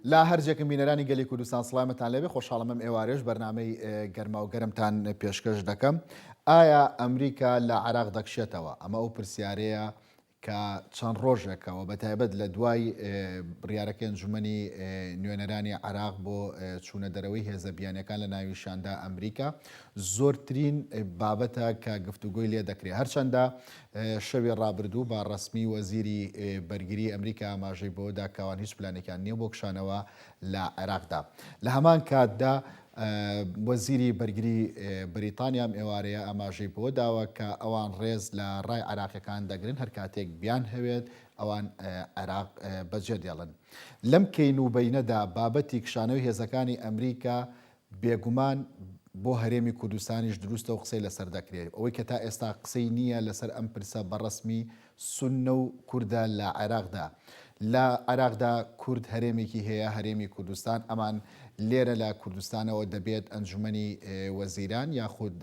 لە هەر جێکم بینەرانی گەلی کوردستان سڵامتان لێبێ خۆشحاڵم ئەم ئێوارێش بەرنامەی گەرما و گەرمتان پێشکەش دەکەم ئایا ئەمریکا لە عراق دەکشێتەوە ئەمە ئەو پرسیارەیە کە چەند ڕۆژێکە و بەتایبەت لە دوای بڕیارەکەی ئەنجومەنی نوێنەرانی عێراق بۆ چوونە دەرەوەی هێزە بیانیەکان لە ناویشاندا ئەمریکا زۆرترین بابەتە کە گفتوگۆی لێ دەکرێت هەرچەندە شەوی ڕابردوو بە ڕەسمی وەزیری بەرگری ئەمریکا ئاماژەی بەوەدا کەوان هیچ پلانێکیان نییە بۆ کشانەوە لە عێراقدا لە هەمان کاتدا وەزیری بەرگری بەریتانیا ئەم ئێوارەیە ئاماژەی بەوە داوە کە ئەوان ڕێز لە ڕای عێراقیەکان دەگرن هەر کاتێک بیانهەوێت ئەوان عێراق بەجێدێڵن. لەم کەین و بەینەدا بابەتی کشانەوەی هێزەکانی ئەمریکا بێگومان بۆ هەرێمی کوردستانیش دروستە و قسەی لەسەر دەکرێت. ئەوەی کە تا ئێستا قسەی نییە لەسەر ئەم پرسە بە ڕەسمی سوننە و کوردە لە عێراقدا. لە عێراقدا کورد هەرێمێکی هەیە، هەرێمی کوردستان، ئەمان لێرە لە کوردستانەوە دەبێت ئەنجومەنی وەزیران یاخود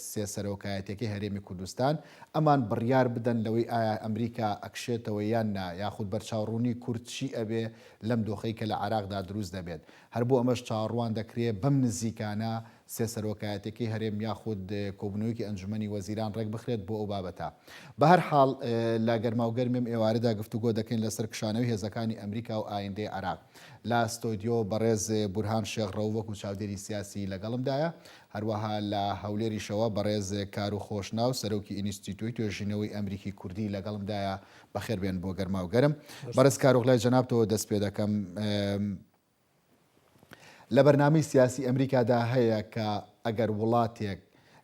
سێ سەرۆکایەتیەکەی هەرێمی کوردستان ئەمان بڕیار بدەن لەوەی ئایا ئەمریکا ئەکشێتەوە یان نا یاخود بەرچاوڕوونی کورد چی ئەبێ لەم دۆخەی کە لە عێراقدا دروست دەبێت. هەر بۆ ئەمەش چاوەڕوان دەکرێ بەم نزیکانە سێ سەرۆکایەتیەکەی هەرێم یاخود کۆبونەوەیەکی ئەنجومەنی وەزیران ڕێکبخرێت بۆ ئەو بابەتە. بەهەرحاڵ لە گەرماوگەرمی ئەم ئێوارەدا گفتوگۆ دەکەین لەسەر کشانەوەی هێزەکانی ئەمریکا و ئایندەی عێراق. لە ستۆدیۆ بەڕێز بورهان شێخ ڕەوف وەکو چاودێری سیاسی لەگەڵمدایە. هەروەها لە هەولێریشەوە بەڕێز کارو خۆشناو سەرۆکی ئینستیتۆی توێژینەوەی ئەمریکی کوردی لەگەڵمدایە. بەخێربێن بۆ گەرماوگەرم. بەڕێز کارۆخ لای جەنابتەوە دەست پێدەکەم. لە بەرنامەی سیاسی ئەمریکادا هەیە کە ئەگەر وڵاتێک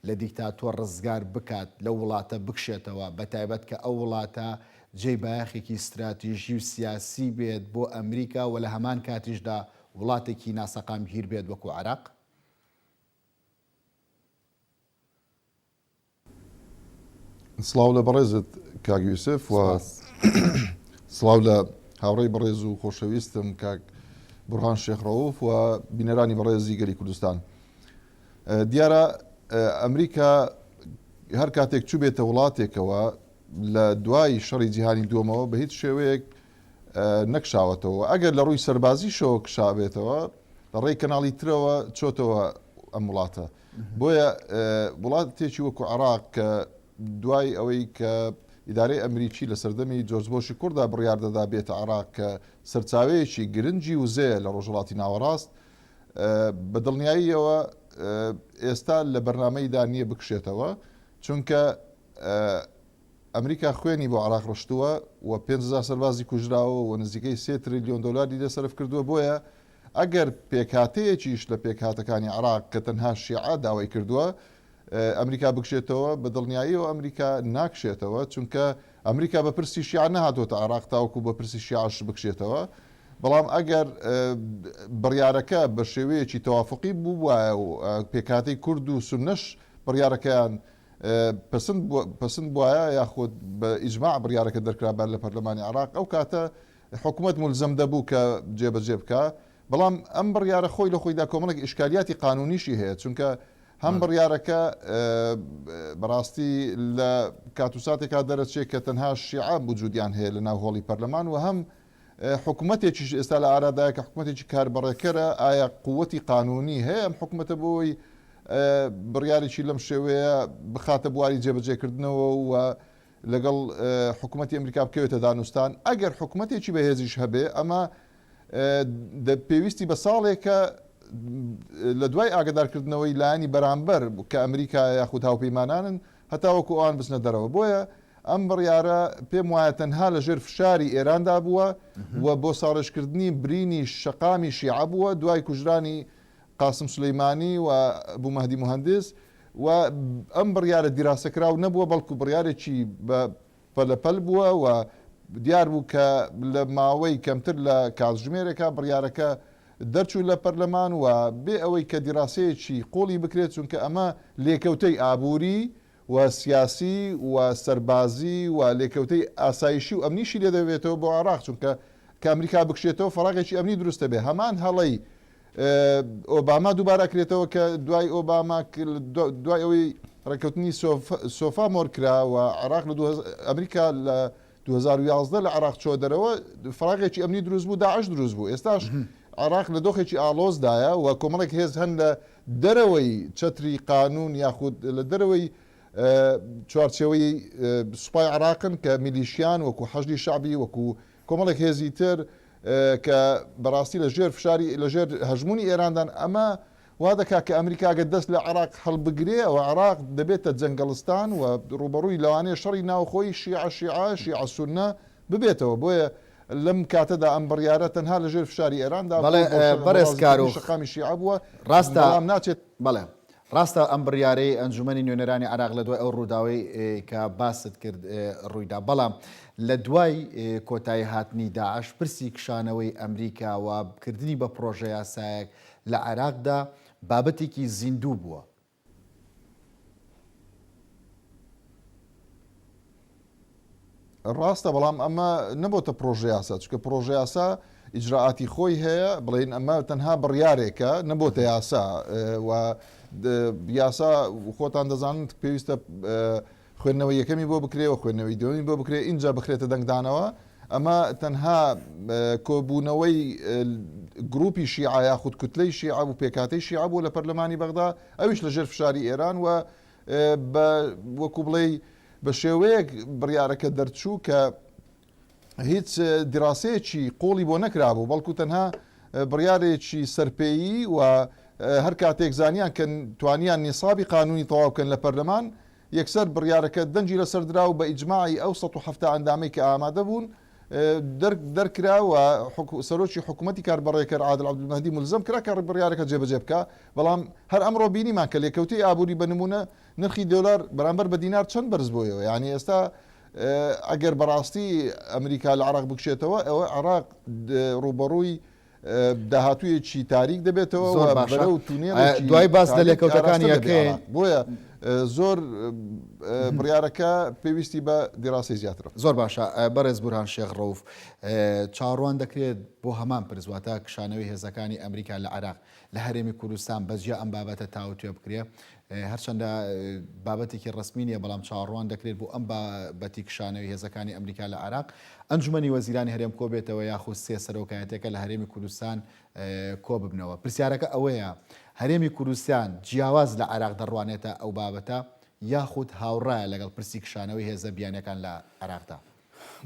لە دیکتاتۆر ڕزگار بکات لەو وڵاتە بکشێتەوە بەتایبەت کە ئەو وڵاتە جێی بایەخێکی ستراتیژی و سیاسی بێت بۆ ئەمریکا و لە هەمان کاتیشدا وڵاتێکی ناسەقامگیر بێت وەکو عێراق؟ سڵاو لە بەڕێزت کاک یوسف و سڵاو لە هاوڕێی بەڕێز و خۆشەویستم کاک بڕهان شێخ ڕەوف و بینەرانی بەڕێزی گەلی کوردستان. دیارە ئەمریکا هەر کاتێک چوبێتە وڵاتێکەوە لە دوای شەڕی جیهانی دووەمەوە بە هیچ شێوەیەک نەکشاوەتەوە ئەگەر لە ڕووی سەربازیشەوە کشابێتەوە لە ڕێی کەناڵی ترەوە چۆتەوە ئەم وڵاتە. بۆیە وڵاتێکی وەکو عێراق کە دوای ئەوەی کە ئیدارەی ئەمریکی لە سەردەمی جۆرج بۆشی کوڕدا بڕیار دەدا بێتە عێراق کە سەرچاوەیەکی گرنگی وزەیە لە ڕۆژهەڵاتی ناوەڕاست بە دڵنیاییەوە ئێستا لە بەرنامەیدا نییە بکشێتەوە چونکە ئەمریکا خوێنی بۆ عێراق ڕشتووە و 5هزار سەربازی کوژراوە و نزیکەی سێ تریلیۆن دۆلاری لێ سەرف کردووە بۆیە ئەگەر پێکهاتەیەکیش لە پێکهاتەکانی عێراق کە تەنها شیعە داوای کردووە ئەمریکا بکشێتەوە، بە دڵنیاییەوە ئەمریکا ناکشێتەوە، چونکە ئەمریکا بە پرسی شیعە نەهاتووەتە عێراق تاوەکو بە پرسی شیعەش بکشێتەوە، بەڵام ئەگەر بڕیارەکە بە شێوەیەکی تەوافقی بووبوایە و پێکهاتەی کورد و سوننەش بڕیارەکەیان پەسند بوایە یاخود بە ئیجماع بڕیارەکە دەرکرابایە لە پەرلەمانی عێراق ئەو کاتە حکومەت مولزەم دەبوو کە جێبەجێ بکا، بەڵام ئەم بڕیارە خۆی لە خۆیدا کۆمەڵێک ئیشکالیاتی قانوونیشی هەیە، چونکە هەم بڕیارەکە بەڕاستی لە کات و ساتێکا دەرەچێ کە تەنها شیعە وجودیان هەیە لە ناو هۆڵی پەرلەمان و هەم حکومەتێکیش ئێستا لە ئارادایە کە حکومەتێکی کاربەڕێکەرە، ئایا قووەتی قانوونی هەیە ئەم حکومەتە بۆی بڕیارێکی لەم شێوەیە بخاتە بواری جێبەجێکردنەوە و لەگەڵ حکومەتی ئەمریکا بکەوێتە دانوستان، ئەگەر حکومەتێکی بەهێزیش هەبێ ئەمە پێویستی بە ساڵێکە لە دوای ئاگدارکردنەوەی لایەنی بەرامبەر کە ئەمریکا یاخود هاوپەیمانانن هەتاوەکو ئەوان بچنە دەرەوە بۆیە ئەم بڕیارە پێم وایە تەنها لەژێر فشاری ئێراندا بووە و بۆ ساڕێژکردنی برینی شەقامی شیعە بووە دوای کوژرانی قاسم سولەیمانی و ئەبو مەهدی موهەندس و ئەم بڕیارە دیراسەکراو نەبووە بەڵکو بڕیارێکی بە پەلەپەل بووە و دیار بوو کە لە ماوەی کەمتر لە کاتژمێرێکا بڕیارەکە دەرچوو لە پەرلەمان و بێ ئەوەی کە دیراسەیەکی قوڵی بکرێت چونکە ئەمە لێکەوتەی ئابووری و سیاسی و سەربازی و لێکەوتەی ئاسایشی و ئەمنیشی لێ دەبێتەوە بۆ عێراق چونکە کە ئەمریکا بکشێتەوە فەراغێکی ئەمنی دروست دەبێت هەمان هەڵەی ئۆباما دووبارە کرێتەوە کە دوای ئۆباما دوای ئەوەی ڕێککەوتنی سۆفا مۆر کرا و عێراق لە ئەمریکا لە 2011 لە عێراق چوە دەرەوە فراغێکی ئەمنی دروست بوو داعش دروست بوو ئێستاش. عێراق لە دۆخێکی ئاڵۆزدایە و کۆمەڵێک هێز هەن لە دەرەوەی چەتری قانوون یاخود لە دەرەوەی چوارچێوەی سوپای عێراقن کە میلیشیان وەکو حەشدی شەعبی وەکو کۆمەڵێک هێزی تر کە بەڕاستی لە ژێر فشاری لە ژێر هەژموونی ئێراندان ئەمە وا دەکات کە ئەمریکا گەر دەست لە عێراق هەڵبگرێ ئەوە عێراق دەبێتە جەنگەڵستان و ڕووبەڕووی لەوانەیە شەڕی ناوخۆی شیعە شیعە شیعە سوننە ببێتەوە بۆیە لەم کاتەدا ئەم بڕیارە تەنها لە ژێر فشاری ئێراندا بووە بەڵێ بۆ بەڕێز ڕازیکردنی کاروخ شەقامی شیعە بووە ڕاستە بەڵام ناچێت بەڵێ ڕاستە ئەم بڕیارەی ئەنجومەنی نوێنەرانی عێراق لە دوای ئەو ڕووداوەی کە باست کرد ڕوویدا، بەڵام لە دوای کۆتایی هاتنی داعش پرسی کشانەوەی ئەمریکا و کردنی بە پڕۆژە یاسایەک لە عێراقدا بابەتێکی زیندوو بووە. ڕاستە بەڵام ئەمە نەبۆتە پرۆژەیاسا چونکە پرۆژەیاسا ئیجرائاتی خۆی هەیە بڵێین ئەمە تەنها بڕیارێکە نەبۆتە یاسا و یاسا خۆتان دەزانن پێویستە خوێندنەوەی یەکەمی بۆ بکرێ و خوێندنەوەی دووەمی بۆ بکرێ ئینجا بخرێتە دەنگدانەوە ئەمە تەنها کۆبوونەوەی گروپی شیعە یاخود کوتلەی شیعە و پێکهاتەی شیعە بوو لە پەرلەمانی بەغدا ئەویش لەژێر فشاری ئێران و بە وەکو بڵێی بە شێوەیەک بڕیارەکە دەرچوو کە هیچ دیراسەیەکی قوڵی بۆ نەکرابوو بەڵکو تەنها بڕیارێکی سەرپێیی و هەر کاتێک زانیان کە توانیان نیسابی قانونی تەواو بکەن لە پەرلەمان یەکسەر بڕیارەکە دەنگی لەسەر درا و بە ئیجماعی ئەو 170 ئەندامەی کە ئامادە بوون دەرکرا و سەرۆکی حکوومەتی کاربەڕێکەر عادل عەبدولمەهدی مولزەم کرا کە بڕیارەکە جێبەجێ بکا بەڵام هەر ئەمڕۆ بینیمان کە لێکەوتەی ئابووری بە نموونە نرخی دۆلار بەرامبەر بە دینار چەند بەرز بۆیەوە یانی ئێستا ئەگەر بەڕاستی ئەمریکا لە عراق بکشێتەوە ئەوە عراق ڕووبەڕووی داهاتوویەکی تاریک دەبێتەوە زۆر و باشە بەرەو تونێڵێکی دوای باس لە تاریک لێکەوتەکانی ئاراستە دەبێ ئەکەین عراق بۆیە زۆر بڕیارەکە پێویستی بە دیراسەی زیاترە. زۆر باشە بەڕێز بورهان شێخ ڕەوف چاوەڕوان دەکرێت بۆ هەمان پرس واتە کشانەوەی هێزەکانی ئەمریکا لە عێراق لە هەرێمی کوردستان بەجیا ئەم بابەتە تاوتوێ بکرێ هەرچەندە بابەتێکی ڕەسمی نییە بەڵام چاوەڕوان دەکرێت بۆ ئەم بابەتی کشانەوەی هێزەکانی ئەمریکا لە عێراق ئەنجومەنی وەزیرانی هەرێم کۆبێتەوە یاخود سێ سەرۆکایەتیەکە لە هەرێمی کوردستان کۆببنەوە. پرسیارەکە ئەوەیە هەرێمی کوردستان جیاواز لە عێراق دەڕوانێتە ئەو بابەتە یاخود هاوڕایە لەگەڵ پرسی کشانەوەی هێزە بیانیەکان لە عێراقدا؟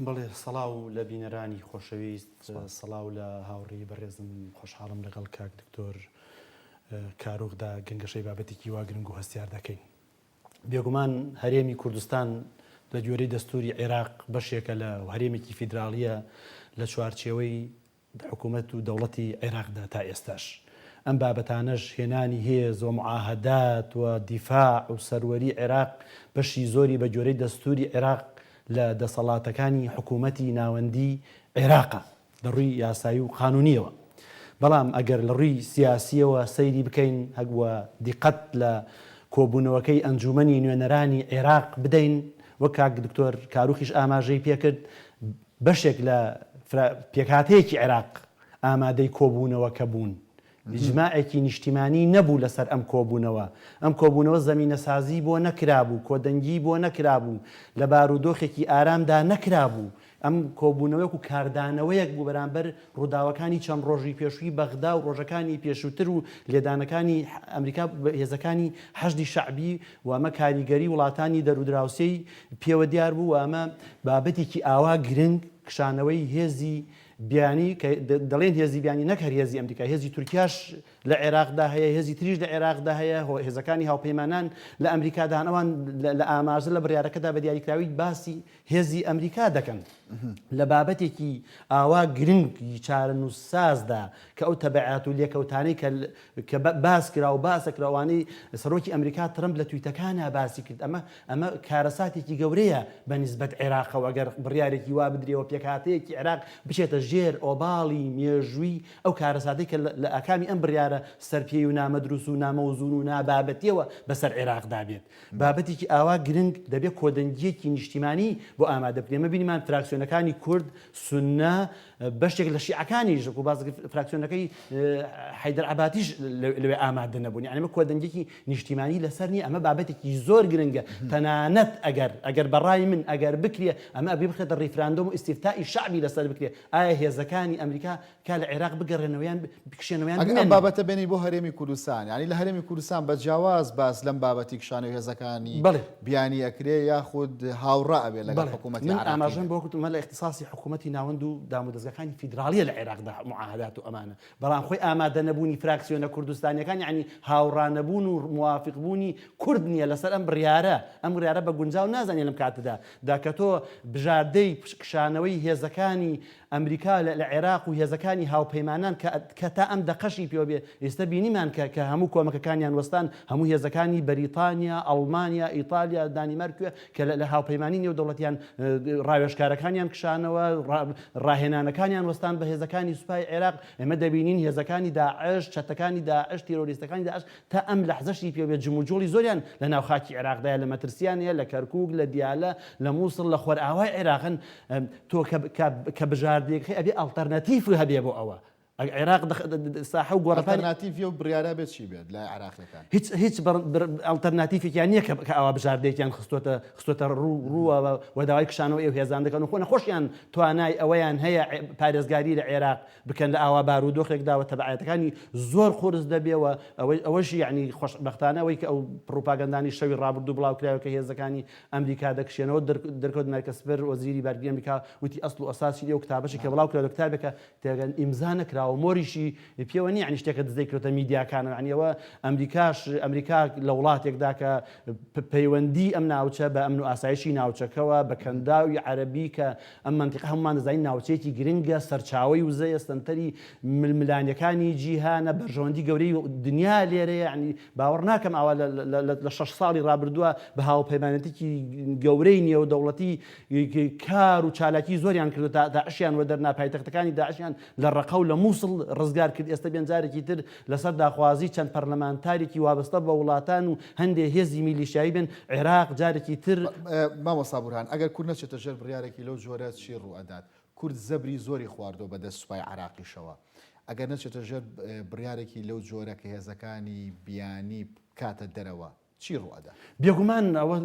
بەڵێ سەڵاو لە بینەرانی خۆشەویست، سەڵاو لە هاوڕێی بەڕێزم، خۆشحاڵم لەگەڵ کاک دکتۆر کاروخدا گەنگەشەی بابەتێکی وا گرنگ و هەستیار دەکەین. بێگومان هەرێمی کوردستان بە گوێرەی دەستووری عێراق بەشێکە لە هەرێمێکی فیدراڵییە لە چوارچێوەی حکوومەت و دەوڵەتی عێراقدا تا ئێستاش ئەم بابەتانەش هێنانی هێز و معاهدات و دیفاع و سەروەری عێراق بەشی زۆری بە گوێرەی دەستووری عێراق لە دەسەڵاتەکانی حکوومەتی ناوەندی عێراقە لە ڕووی یاسایی و قانوونییەوە. بەڵام ئەگەر لە ڕووی سیاسییەوە سەیری بکەین و دیقەت لە کۆبوونەوەکەی ئەنجوومەنی نوێنەرانی عێراق بدەین وەک کاک دکتۆر کاروخیش ئاماژەی پێکرد بەشێک لە پێکهاتەیەکی عێراق ئامادەی کۆبوونەوەکە بوون ئیجماعێکی نیشتیمانی نەبوو لەسەر ئەم کۆبوونەوە. ئەم کۆبوونەوە زەمینەسازیی بۆ نەکرابوو، کۆدەنگیی بۆ نەکرابوو، لە بارودۆخێکی ئارامدا نەکرابوو. ئەم کۆبوونەوە وەکو کاردانەوەیەک بوو بەرامبەر ڕووداوەکانی چەند ڕۆژی پێشووی بەغدا و ڕۆژەکانی پێشووتر و لێدانەکانی ئەمریکا بە هێزەکانی حەشدی شەعبی و ئەمە کاریگەری وڵاتانی دەرودراوسێی پێوە دیار بوو و ئەمە بابەتێکی ئاوا گرنگ کشانەوەی هێزی بیانی کە دەڵێن هێزی بیانی نەک هەر هێزی ئەمریکا هێزی تورکیاش لە عێراقدا هەیە هێزی تریش لە عێراقدا هەیە هێزەکانی هاوپەیمانان لە ئەمریکادا هەن ئەوان لە ئاماژە لە بڕیارەکەدا بە دیاریکراوی باسی هێزی ئەمریکا دەکەن لە بابەتێکی ئاوا گرنگی چارەنووسسازدا کە ئەو تەبعات و لێکەوتانەی کە کە باس کرا و باسە کرا ئەوانەی سەرۆکی ئەمریکا ترەمپ لە تویتەکانا باسی کرد ئەمە ئەمە کارەساتێکی گەورەیە بە نیسبەت عێراقەوە ئەگەر بڕیارێکی وا بدرێ و پێکهاتەیەکی عێراق بچێتە ژێر ئۆباڵی مێژووی ئەو کارەساتەی کە لە ئاکامی ئەم بڕیارە سەرپێی و نامەدروست و نامەوزوون و نابابەتیەوە بەسەر عێراقدا بێت. بابەتێکی ئاوا گرنگ دەبێت کۆدەنگییەکی نیشتیمانی بۆ ئامادە بکرێت. ئێمە بینیمان فراکسیۆنەکانی کورد، سوننە، بەشێک لە شیعەکانیش وەکو باس فراکسیۆنەکەی حەیدەر عەبادیش لەوێ ئامادە نەبوون. یانی ئەمە کۆدەنگییەکی نیشتیمانی لەسەر نییە. ئەمە بابەتێکی زۆر گرنگە. تەنانەت ئەگەر ئەگەر بە ڕای من ئەگەر بکرێ ئەمە ئەبێ بخرێتە ڕیفراندۆم و ئیستیفتائی شەعبی لەسەر بکرێ. ئایا. ئایا هێزەکانی ئەمریکا کا لە عێراق بگەڕێنەوە یان بکشێنەوە یان ئەگەر ئەم بمێننەوە. بابەتە بێنی بۆ هەرێمی کوردستان، یانی لە هەرێمی کوردستان بە جیاواز باس لەم بابەتی کشانەوەی هێزەکانی بەڵێ. بیانی ئەکرێ یاخود هاوڕا ئەبێ لەگەڵ بەڵێ. حکوومەتی من عێراقی ئاماژەم بێت؟ بەوە کرد ئەمە لە ئیختیساسی حکوومەتی ناوەند و دامودەزگاکانی فیدراڵییە لە عێراقدا موعاهەدات و ئەمانە، بەڵام خۆی ئامادەنەبوونی فراکسیۆنە کوردستانییەکان یانی هاوڕانەبوون و موافیقبوونی کورد نییە لەسەر ئەم بڕیارە، ئەم بڕیارە بە گونجاو نازانێ لەم کاتەدا دا کە تۆ بژاردەی کشانەوەی هێزەکانی ئەمریکا لە عێراق و هێزەکانی هاوپەیمانان کە کە تا ئەم دەقەشی پێوە بێ ئیستە بینیمان کە کە هەموو کۆمەکەکانیان وەستان هەموو هێزەکانی بەریتانیا، ئەڵمانیا، ئیتالیا، دانیمارک کوێ کە لە هاوپەیمانی نێودەوڵەتیان ڕاوێژکارەکانیان کشانەوە، ڕاهێنانەکانیان وەستان بە هێزەکانی سوپای عێراق، ئێمە دەبینین هێزەکانی داعش، چەتەکانی داعش، تیرۆریستەکانی داعش تا ئەم لەحزەشی پێ بێت جموجوڵی زۆریان لە ناو خاکی عێراقدایە، لە مەترسیان هەیە لە کەرکوک، لە دیالە، لە موسڵ، لە خۆرئاوای عێراقن، تۆ کە بژاردەیەک هەیە ئەبێ ئەڵتەرناتیف هەبێ بۆ ئەوە. عێراق ساحە و گۆڕەپانی ئەڵتەرناتیڤی ئەو بڕیارە بێت چی بێت لای عێراقیەکان؟ هیچ هیچ ئەڵتەرناتیفێکیان نییە کە ئاوا بژاردەیەکیان خستۆتە خستۆتە ڕوو ڕووە و داوای کشانەوەی ئەو هێزان دەکەن و خۆ نەخۆشیان توانای ئەوەیان هەیە پارێزگاری لە عێراق بکەن لە ئاوا بارودۆخێکدا و تەبعاتەکانی زۆر قورس دەبێ و ئەوەی ئەوەشی یعنی خۆشبەختانە ئەوەی کە ئەو پڕوپاگەندانی شەوی ڕابردوو بڵاو کرایەوە کە هێزەکانی ئەمریکا دەکشێنەوە دەرکەوت مایک ئەسپەر وەزیری بەرگری ئەمریکا وتی ئەسڵ و ئەساسی ئەو کتابەشی کە بڵاو کراوە کتابێکە تێگەن ئیمزا نەکراوە مۆریشی پێوە نیە یانی شتێکە دزەی کرۆتە میدیاکانەوە یانی ئەوە ئەمریکاش ئەمریکا لە وڵاتێکدا کە پەیوەندی ئەم ناوچە بە ئەمن و ئاسایشی ناوچەکەوە بە کەنداوی عەرەبی کە ئەم مەنتیقە هەمومان دەزانین ناوچەیەکی گرنگە سەرچاوەی وزەیە سەنتەری ململانیەکانی جیهانە بەرژەوەندی گەورەی دنیا لێرەیە یانی باوەڕ ناکەم ئاوا لە شەش ساڵی ڕابردووە بە هاوپەیمانێتێکی گەورەی نێودەوڵەتی کار و چالاکی زۆریان کردو تا داعشیان وەدەرنا، پایتەختەکانی داعشیان لە ڕەقە و لە موسڵ ڕزگار کرد، ئێستە بێن جارێکی تر لەسەر داخوازی چەند پەرلەمانتارێکی وابەستە بە وڵاتان و هەندێ هێزی میلیشیایی بێن عێراق جارێکی تر. مامۆستا بورهان ئەگەر کورد نەچێتە ژێر بڕیارێکی لەو جۆرە چی ڕووئەدات؟ کورد زەبری زۆری خواردووە بەدەست سوپای عێراقیشەوە ئەگەر نەچێتە ژێر بڕیارێکی لەو جۆرە کە هێزەکانی بیانی بکاتە دەرەوە چی ڕووئەدا؟ بێگومان ئەوە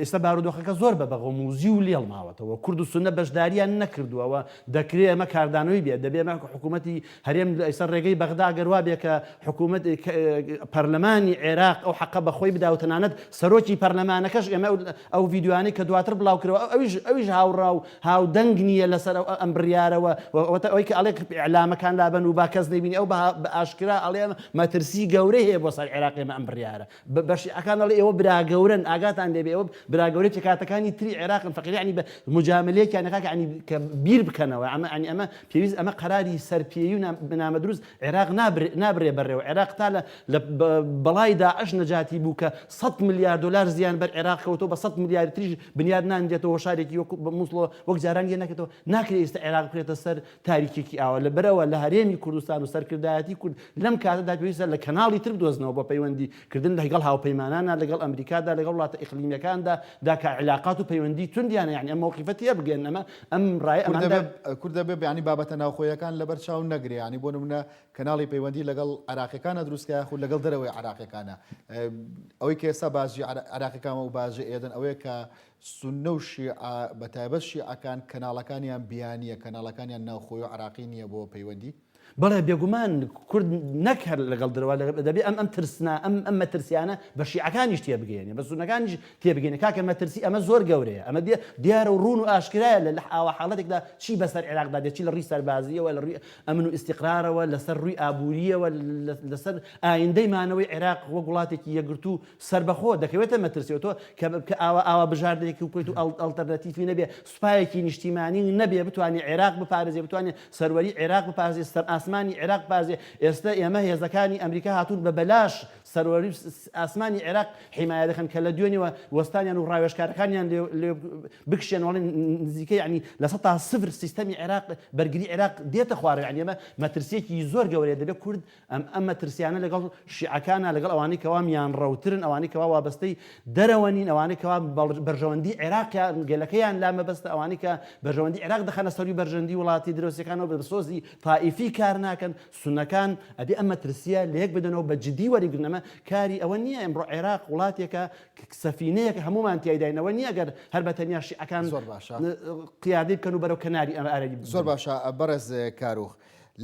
ئێستا بارودۆخەکە زۆر بە بەغەموزی و لێڵ ماوەتەوە، کورد و سوننە بەشدارییان نەکردووە و دەکرێ ئەمە کاردانەوەی بێت، دەبێ ئەمە حکوومەتی هەرێم ئێستا ڕێگەی بەغدا گەر وا بێ کە حکوومەت پەرلەمانی عێراق ئەو حەقە بە خۆی بدا و تەنانەت سەرۆکی پەرلەمانەکەش ئێمە ئەو ڤیدیۆیانەی کە دواتر بڵاو کرەوە ئەویش ئەویش هاوڕا و هاودەنگ نییە لەسەر ئەم بڕیارەوە و ئەوەی کە ئەڵێ ئیعلامەکان لابەن و با کەس نەیبینی ئەو بە ئاشکرا ئەڵێ مەترسی گەورەی هەیە بۆ سەر عێراق ئێمە ئەم بڕیارە بە شیعەکان ئەڵێ ئێوە برا گەورەن ئاگاتان لێ بێ ئێوە برا گەورەی پێکهاتەکانی تری عێراقن فەقیر یەعنی بە مجاملەیەکیان ئەکا کە یەعنی کە بیر بکەنەوە ئەمە یەعنی ئەمە پێویست ئەمە قەراری سەرپێیی و نامەدروست عێراق نابرێ بەڕێوە عێراق تا لە لە بەڵای داعش نەجاتی بوو کە 100 ملیار دلار زیان بەر عێراق کەوتەوە بە 100 ملیار تریش بنیاد نانرێتەوە شارێکی وەکو موسڵەوە وەک جاران لێ نەکرێتەوە ناکرێت ئێستا عێراق بکرێتە سەر تاریکێکی ئاوا لەبەرئەوە لە هەرێمی کوردستان و سەرکردایەتی کورد لەم کاتەدا پێویستە لە کەناڵی تر بدۆزنەوە بۆ پەیوەندی کردن لەگەڵ هاوپەیمانانا لەگەڵ ئەمریکادا لەگەڵ وڵاتە ئیقلیمیەکاندا دا کە عیلاقات و پەیوەندی توندیانە یانی ئەم مەوقیفە تێبگەن ئەمە ئەم ڕایە کورد ئەماندا دەبێ کورد دەبێ یانی بابەتە ناوخۆیەکان لەبەر چاو نەگرێ یانی بۆ نمونە کەناڵی پەیوەندی لەگەڵ عێراقیەکانە دروست کە یاخود لەگەڵ دەرەوەی عێراقیەکانە ئەوەی کە ئێستا باجی عێراقیەکان و باجە ئێدەن ئەوەیە کە سوننە و شیعە بە تایبەت شیعەکان کەناڵەکانیان بیانییە، کەناڵەکانیان ناوخۆیی و عێراقی نییە بۆ پەیوەندی. بەڵێ بێگومان کورد نەک هەر لەگەڵ درەوە دەبێ ئەم ئەم ترسنا ئەم ئەم مەترسیانە بە شیعەکانیش تێبگەیەنێ بە سوننەکانیش تێبگەینێ کاکە مەترسی ئەمە زۆر گەورەیە ئەمە دیارە و ڕوون و ئاشکرایە لە لە ئاوا حاڵەتێکدا چی بەسەر عێراقدا دێت چی لە ڕووی سەربازییەوە لە ڕووی ئەمن و ئیستیقرارەوە لەسەر ڕووی ئابوورییەوە لەسەر ئایندەی مانەوەی عێراق وەک وڵاتێکی یەکگرتوو سەربەخۆ دەکەوێتە مەترسیەوە تۆ کە کە ئاوا ئاوا بژاردەیەکی بکەیت و ئەڵتەرناتیفی نەبێ سوپایەکی نیشتیمانی نەبێ بتوانێ عێراق بپارێزێ بتوانێ سەروەری عێراق بپارێزێ سەر ئاسمانی عێراق بپارێزێ ئێستا ئێمە هێزەکانی ئەمریکا هاتوون بە بەلاش سەروەری ئاسمانی عێراق حیمایە دەکەن کە لە دوێنێوە وەستانیان و ڕاوێژکارەکانیان لێ لێ بکشێن وەڵێ نزیکە یعنی 0% سیستەمی عێراق بەرگری عێراق دێتە خوارەوە یعنی ئەمە مەترسیەکی زۆر گەورەیە دەبێت کورد ئەم ئەم مەترسیانە لەگەڵ شیعەکانا، لەگەڵ ئەوانەی کەوا میانڕەوترن، ئەوانەی کەوا وابەستەی دەرەوە نین، ئەوانەی کەوا بەرژەوەندی عێراقیان، گەلەکەیان لا مەبەستە، ئەوانەی کە بەرژەوەندی عێراق دەخەنە سەرووی بەرژەندی وڵاتی درۆسیەکانەوە بە سۆزی تائیفی کار. کار ناکەن، سوننەکان ئەبێ ئەم مەترسییە لەیەک بدەنەوە بە جدی وەریگرن، ئەمە کاری ئەوە نییە ئیمڕۆ عێراق وڵاتێکە سەفینەیەکە هەموومان تیایداین، ئەوە نییە گەر هەر بە تەنیا شیعەکان زۆر باشە. قیادەی بکەن و بەرەو کەناری ئارەبی زۆر ببەن. باشە بەڕێز کاروخ،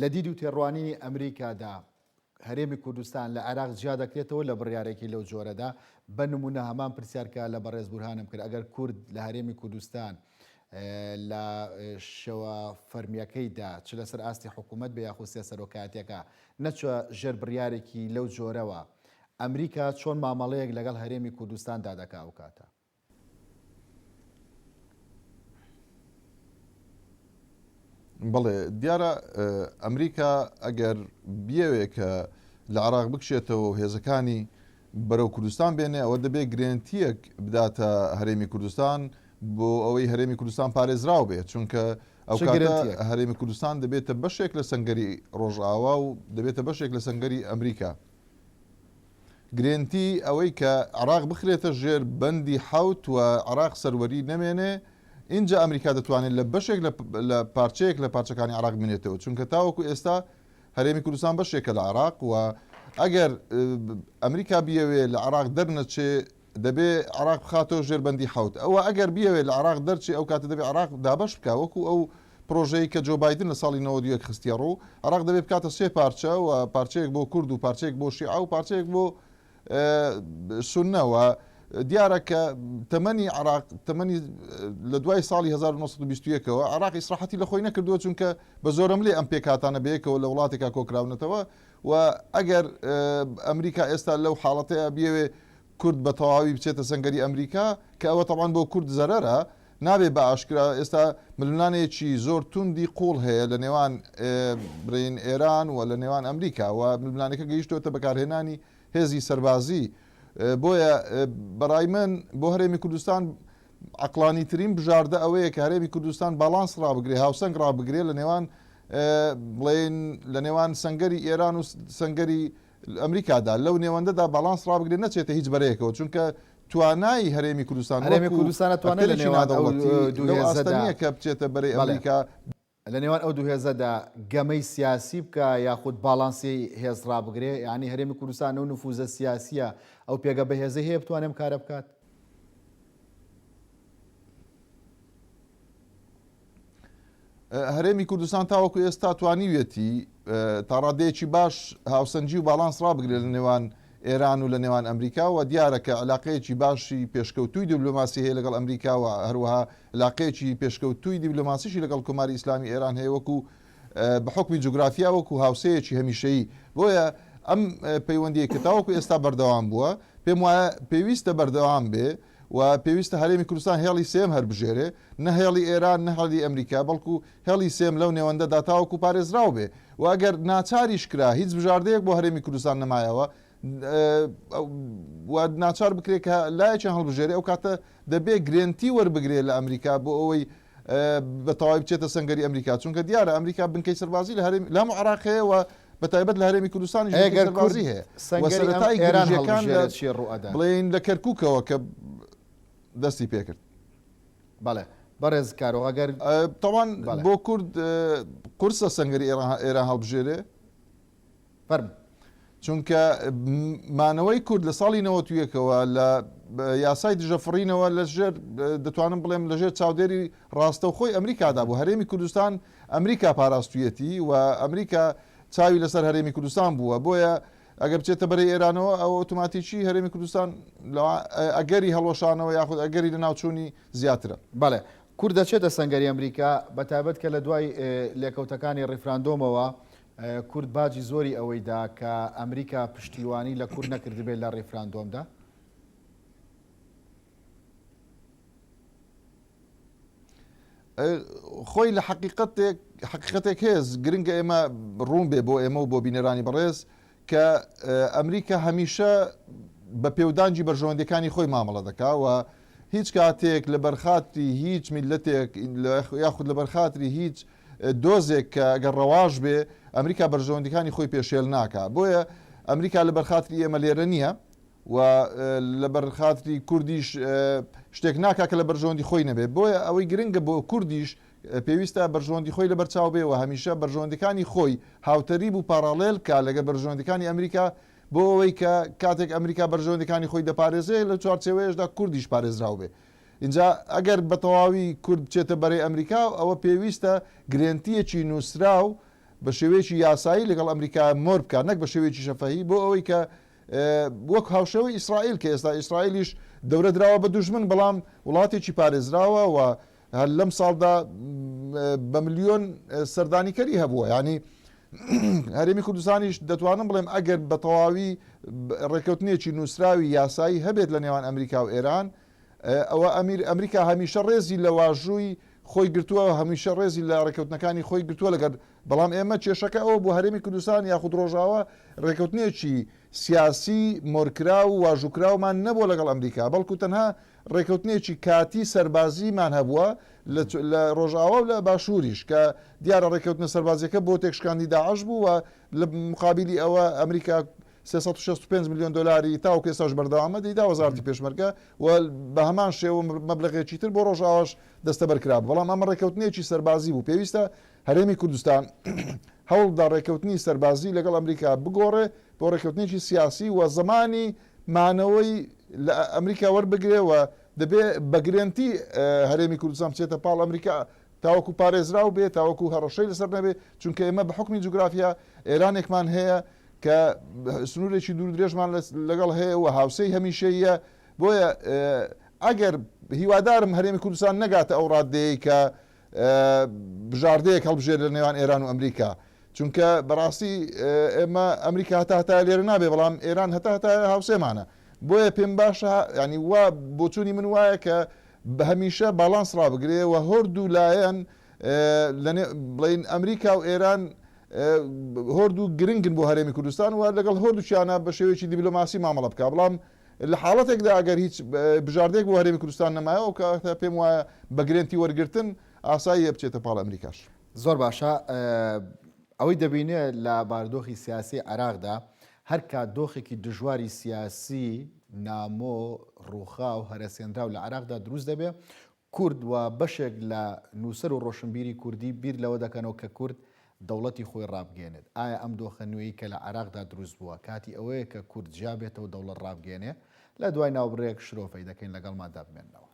لە دید و تێڕوانینی ئەمریکادا هەرێمی کوردستان لە عێراق جیا دەکرێتەوە لە بڕیارێکی لەو جۆرەدا؟ بە نموونە هەمان پرسیار کە لە بەڕێز بورهانم کرد، ئەگەر کورد لە هەرێمی کوردستان لە شێوە فەرمییەکەیدا چ لەسەر ئاستی حکوومەت بێ یاخود سێ سەرۆکایەتییەکە نەچووە ژێر بڕیارێکی لەو جۆرەوە، ئەمریکا چۆن مامەڵەیەک لەگەڵ هەرێمی کوردستاندا دەکا ئەو کاتە؟ بەڵێ دیارە ئەمریکا ئەگەر بیەوێ کە لە عراق بکشێتەوە و هێزەکانی بەرەو کوردستان بێنێ ئەوە دەبێت گرێنتیەک بداتە هەرێمی کوردستان بۆ ئەوەی هەرێمی کوردستان پارێزراو بێت چونکە ئەو کاتە هەرێمی کوردستان دەبێتە بەشێک لە سنگەری ڕۆژئاوا و دەبێتە بەشێک لە سنگەری ئەمریکا. گرێنتی ئەوەی کە عێراق بخرێتە ژێر بەندی حەوت و عێراق سەروەری نەمێنێ، ئینجا ئەمریکا دەتوانێت لە بەشێک لە پارچەیەک لە پارچەکانی عێراق بمێنێتەوە، چونکە تاوەکو ئێستا هەرێمی کوردستان بەشێکە لە عێراق و ئەگەر ئەمریکا بیەوێ لە عێراق دەرنەچێ دەبێ عێراق بخاتەوە ژێر بەندی حەوت. ئەوە ئەگەر بیەوێ لە عێراق دەرچێ ئەو کاتە دەبێ عێراق دابەش بکا وەکو ئەو پرۆژەی کە جۆ بایدن لە ساڵی 91 خستیە ڕوو، عێراق دەبێ بکاتە سێ پارچە و پارچەیەک بۆ کورد و پارچەیەک بۆ شیعە و پارچەیەک بۆ سوننە و دیارە کە تەمەنی عێراق تەمەنی لە دوای ساڵی 1920 ەوە عێراق ئیسراحەتی لە خۆی نەکردووە چونکە بە زۆرەملێ ئەم پێکهاتانە بەیەکەوە لە وڵاتێکا کۆکراونەتەوە و ئەگەر ئەمریکا ئێستا لەو حاڵەتەیە بیەوێ کورد بە تەواوی بچێتە سەنگەری ئەمریکا، کە ئەوە تەبعەن بۆ کورد زەرەرە، نابێ بە ئاشکرا ئێستا ململانێیەکی زۆر توندی قووڵ هەیە لە نێوان بڵێین ئێران و لە نێوان ئەمریکا و ململانێکە گەیشتۆتە بەکارهێنانی هێزی سەربازی، بۆیە بەڕای من بۆ هەرێمی کوردستان عەقڵانیترین بژاردە ئەوەیە کە هەرێمی کوردستان باڵانس ڕابگرێ، هاوسەنگ ڕابگرێ لە نێوان بڵێین لە نێوان سەنگەری ئێران و سەنگەری ئەمریکادا لەو نێوەندەدا باڵانس ڕابگرێت نەچێتە هیچ بەرەیەکەوە چونکە توانای هەرێمی کوردستان هەرێمی کوردستان ئەتوانێت لە ئەکتەرێکی نێوان ئەو نادەوڵەتی دوو لەو ئاستە هێزەدا نییە کە بچێتە بەرەی بەڵێ ئەمریکا. لە نێوان ئەو دوو هێزەدا گەمەی سیاسی بکا یاخود باڵانسی هێز ڕابگرێ یانی هەرێمی کوردستان ئەو نفوزە سیاسیە ئەو پێگە بەهێزەی هەیە بتوانێ ئەم کارە بکات؟ هەرێمی کوردستان تاوەکو ئێستا توانیویەتی تاڕادەیەکی باش هاوسەنگی و باڵانس ڕابگرێت لە نێوان ئێران و لە نێوان ئەمریکا و دیارە کە علاقەیەکی باشی پێشکەوتووی دیبلۆماسی هەیە لەگەڵ ئەمریکا و هەروەها علاقەیەکی پێشکەوتووی دیبلۆماسیشی لەگەڵ کۆماری ئیسلامی ئێران هەیە وەکو بە حوکمی جوگرافیا وەکو هاوسێیەکی هەمیشەیی بۆیە ئەم پەیوەندیە کە تاوەکو ئێستا بەردەوام بووە پێم وایە پێویستە بەردەوام بێ و پێویستە هەرێمی کوردستان هێڵی سێیەم هەربژێرێ، نە هێڵی ئێران، نە هێڵی ئەمریکا، بەڵکو هێڵی سێیەم لەو نێوەندەدا تاوەکو پارێزراو بێ و ئەگەر ناچاریش کرا هیچ بژاردەیەک بۆ هەرێمی کوردستان نەمایەوە و ناچار بکرێ کە لایەکیان هەڵبژێرێ ئەو کاتە دەبێ گرێنتی وەربگرێ لە ئەمریکا بۆ ئەوەی بە تەواوی بچێتە سەنگەری ئەمریکا چونکە دیارە ئەمریکا بنکەی سەربازی لە هەرێم لە هەموو عێراق هەیە و بە تایبەت لە هەرێمی کوردستانیش بنکەی ئەگەر کورد سەربازی هەیە و سەنگەری ئەم سەرەتای ئێران گرژییەکان لە هەڵبژێرێت چی ڕووئەدات؟ بڵێین لە کەرکووکەوە کە دەستی پێکرد. بەڵێ بەڕێز کارۆخ ئەگەر تەوان بەڵێ. بۆ کورد قورسە سەنگەری ئێران هەڵبژێرێ. فەرموو. چونکە مانەوەی کورد لە ساڵی نەوەتویەکەوە لە یاسای دژە فڕینەوە لە ژێر دەتوانم بڵێم لە ژێر چاودێری ڕاستەوخۆی ئەمریکادا بوو هەرێمی کوردستان ئەمریکا پاراستویەتی و ئەمریکا چاوی لەسەر هەرێمی کوردستان بووە بۆیە ئەگەر بچێتە بەرەی ئێرانەوە ئەوە ئۆتۆماتیکی هەرێمی کوردستان ئەگەری هەڵوەشانەوە یاخود ئەگەری لەناوچوونی زیاترە. بەڵێ کورد دەچێتە سەنگەری ئەمریکا بەتایبەت کە لە دوای لێکەوتەکانی ڕیفراندۆمەوە کورد باجی زۆری ئەوەی دا کە ئەمریکا پشتیوانی لە کورد نەکردبێت لە ڕیفراندۆمدا؟ خۆی لە حەقیقەتێک حەقیقەتێک هەیە گرنگە ئێمە ڕوون بێ بۆ ئێمە و بۆ بینەرانی بەڕێز کە ئەمریکا هەمیشە بە پێودانگی بەرژەوەندیەکانی خۆی مامەڵە دەکا و هیچ کاتێک لە بەرخاتری هیچ میلەتێک یاخود لە بەرخاتری هیچ دۆزێک کە ئەگەر ڕەواش بێ ئەمریکا بەرژەوەندیەکانی خۆی پێشێل ناکا بۆیە ئەمریکا لە بەرخاتری ئێمە لێرە نییە. و لەبەر خاتری کوردیش شتێک ناکا کە لە بەرژەوەندی خۆی نەبێت بۆیە ئەوەی گرنگە بۆ کوردیش پێویستە بەرژەوەندی خۆی لەبەر چاو بێ و هەمیشە بەرژەوەندیەکانی خۆی هاوتەریب و پاڕاڵێل کا لەگەر بەرژەوەندیەکانی ئەمریکا بۆ ئەوەی کە کاتێک ئەمریکا بەرژەوەندیەکانی خۆی دەپارێزێ لە چوارچێوەیەشدا کوردیش پارێزراو بێ ئینجا ئەگەر بە تەواوی کورد بچێتە بەرەی ئەمریکا ئەوە پێویستە گرێنتیەکی نووسراو بە شێوەیەکی یاسایی لەگەڵ ئەمریکا مۆر بکات نەک بە شێوەیەکی شەفەهی بۆ ئەوەی کە وەک هاوشێوەی ئیسرائیل کە ئێستا ئیسرائیلیش دەورە دراوە بە دوژمن بەڵام وڵاتێکی پارێزراوە و هەر لەم ساڵدا بە ملیۆن سەردانیکەری هەبووە ینی هەرێمی کوردستانیش دەتوانم بڵێم ئەگەر بە تەواوی ڕێککەوتنێکی نووسراوی یاسایی هەبێت لە نێوان ئەمریکا و ئێران ئەوە ئەمیر ئەمریکا هەمیشە ڕێزی لە واژووی خۆی گرتووە هەمیشە ڕێزی لە ڕێککەوتنەکانی خۆی گرتووە لەگەر بەڵام ئێمە کێشەکە ئەوە بوو هەرێمی کوردستان یاخود ڕۆژاوا ڕێککەوتنێکی سیاسی مۆرکراو و واژووکراومان نەبووە لەگەڵ ئەمریکا بەڵکو تەنها ڕێککەوتنێکی کاتی سەربازیمان هەبووە لە ڕۆژاوا و لە باشووریش کە دیارە ڕێککەوتنە سەربازیەکە بۆ تێکشکاندی داعش بوو و لە مقابلی ئەوە ئەمریکا 365 میلیۆن دلاری تاوەکو ئێستاش بەردەوامە دەیدا وەزارەتی پێشمەرگە و بە هەمان شێوە مەبلەغێکی تر بۆ ڕۆژاواش دەستەبەر کرابوو بەڵام ئەمە ڕێککەوتنێکی سەربازی بوو پێویستە هەرێمی کوردستان هەوڵبدا ڕێککەوتنی سەربازی لەگەڵ ئەمریکا بگۆڕێ بۆ ڕێککەوتنێکی سیاسی و زەمانی مانەوەی لە ئەمریکا وەربگرێ و دەبێ بە گرێنتی هەرێمی کوردستان بچێتە پاڵ ئەمریکا تاوەکو پارێزراو بێ تاوەکو هەڕەشەی لەسەر نەبێ چونکە ئێمە بە حوکمی جوگرافیا ئێرانێکمان هەیە کە سنوورێکی دوور درێژمان لەگەڵ هەیە و هاوسێی هەمیشەییە بۆیە ئەگەر هیوادارم هەرێمی کوردستان نەگاتە ئەو ڕاددەیەی کە بژاردەیەک هەڵبژێرێت لە نێوان ئێران و ئەمریکا چونکە بەڕاستی ئێمە ئەمریکا هەتا هەتا لێرە نابێ بەڵام ئێران هەتا هەتا هاوسێمانە بۆیە پێم باشە ینی وا بۆچوونی من وایە کە بە هەمیشە باڵانس ڕابگرێ و هەردوو لایەن بڵین ئەمریکا و ئێران هۆردوو گرنگن بۆ هەرێمی کوردستان و لەگەڵ هۆردووچیانە بە شێوەیەکی دیبلۆماسی مامەڵە بکە بەڵام لە حاڵەتێکدا ئەگەر هیچ بژاردەیەک بۆ هەرێمی کوردستان نەمایەوە ئەو کاتە پێم وایە بە گرێنتی وەرگرتن ئاساییە بچێتە پاڵ ئەمریکاش. زۆر باشە ئەوەی دەبینێ لە بارودۆخی سیاسی عێراقدا هەر کات دۆخێکی دژواری سیاسی نامۆ، ڕووخاو، هەرەسێنراو لە عێراقدا دروست دەبێ کورد و بەشێک لە نووسەر و ڕۆشنبیری کوردی بیر لەوە دەکەنەوە کە کورد دەوڵەتی خۆی ڕابگەیەنێت. ئایا ئەم دۆخە نوێی کە لە عێراقدا دروست بووە، کاتی ئەوەیە کە کورد جیا بێتەوە دەوڵەت ڕابگەیەنێ؟ لە دوای ناوبڕێک شرۆڤەی دەکەین لەگەڵماندا بمێننەوە.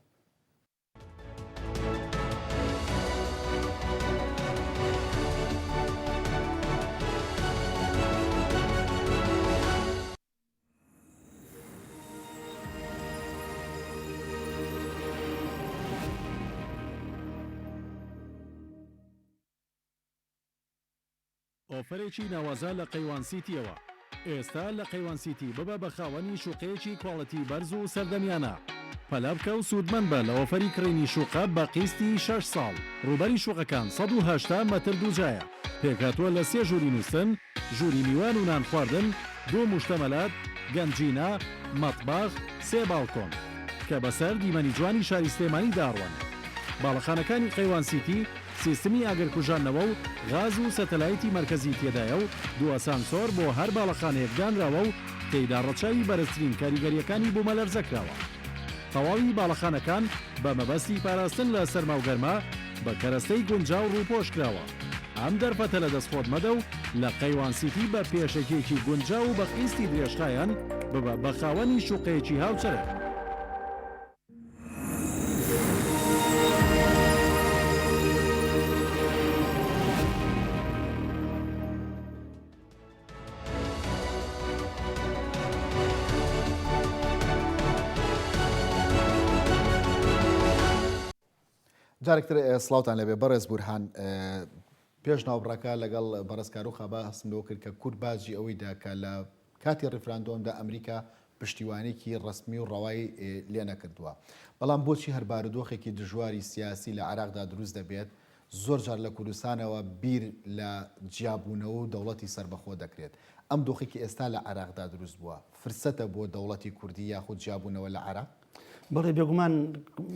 ئۆفەرێکی ناوازە لە قەیوان سیتیەوە ئێستا لە قەیوان سیتی ببە بە خاوەنی شوقەیەکی کواڵێتی بەرز و سەردەمیانە پەلە بکە و سوودمەند بە لە ئۆفەری کڕینی شوقە بە قیستی شەش ساڵ ڕووبەری شوقەکان 180 مەتر دووجایە پێکهاتووە لە سێ ژووری نووستن ژووری میوان و نان خواردن، دوو موشتەمەلات، گەنجینە، مەتبەخ، سێ باڵکۆن. کە بەسەر دیمەنی جوانی شاری سلێمانی دا ئەڕوانێت. باڵەخانەکانی قەیوان سیتی سیستمی ئاگرکوژاندنەوە و غاز و سەتەلایتی مەرکەزی تێدایە و دوو ئەسانسۆر بۆ هەر باڵەخانەیەک دانراوە و تێیدا ڕەچاوی بەرزترین کاریگەرییەکانی بوومەلەرزە کراوە. تەواوی باڵەخانەکان بە مەبەستی پاراستن لە سەرما و گەرما بە کەرەستەی گونجاو ڕووپۆش کراوە. ئەم دەرفەتە لەدەست خۆت مەدە و لە قەیوان سیتی بە پێشەکییەکی گونجاو و بە قیستی درێژخایەن ببە بە خاوەنی شوقەیەکی هاوچەرخ. جارێکتر سڵاوتان لەبێ بەڕێز بورهان پێش ناوبڕەکە لەگەڵ بەڕێز کاروخا باسم لەوە کرد کە کورد باجی ئەوەی دا کە لە کاتی ڕیفراندۆمدا ئەمریکا پشتیوانێکی ڕەسمی و ڕەوای لێ نەکردووە بەڵام بۆچی هەر بارودۆخێکی دژواری سیاسی لە عێراقدا دروست دەبێت زۆر جار لە کوردستانەوە بیر لە جیابوونەوە و دەوڵەتی سەربەخۆ دەکرێت. ئەم دۆخەی کە ئێستا لە عێراقدا دروست بووە، فرسەتە بۆ دەوڵەتی کوردی یاخود جیابوونەوە لە عێراق؟ بەڵێ بێگومان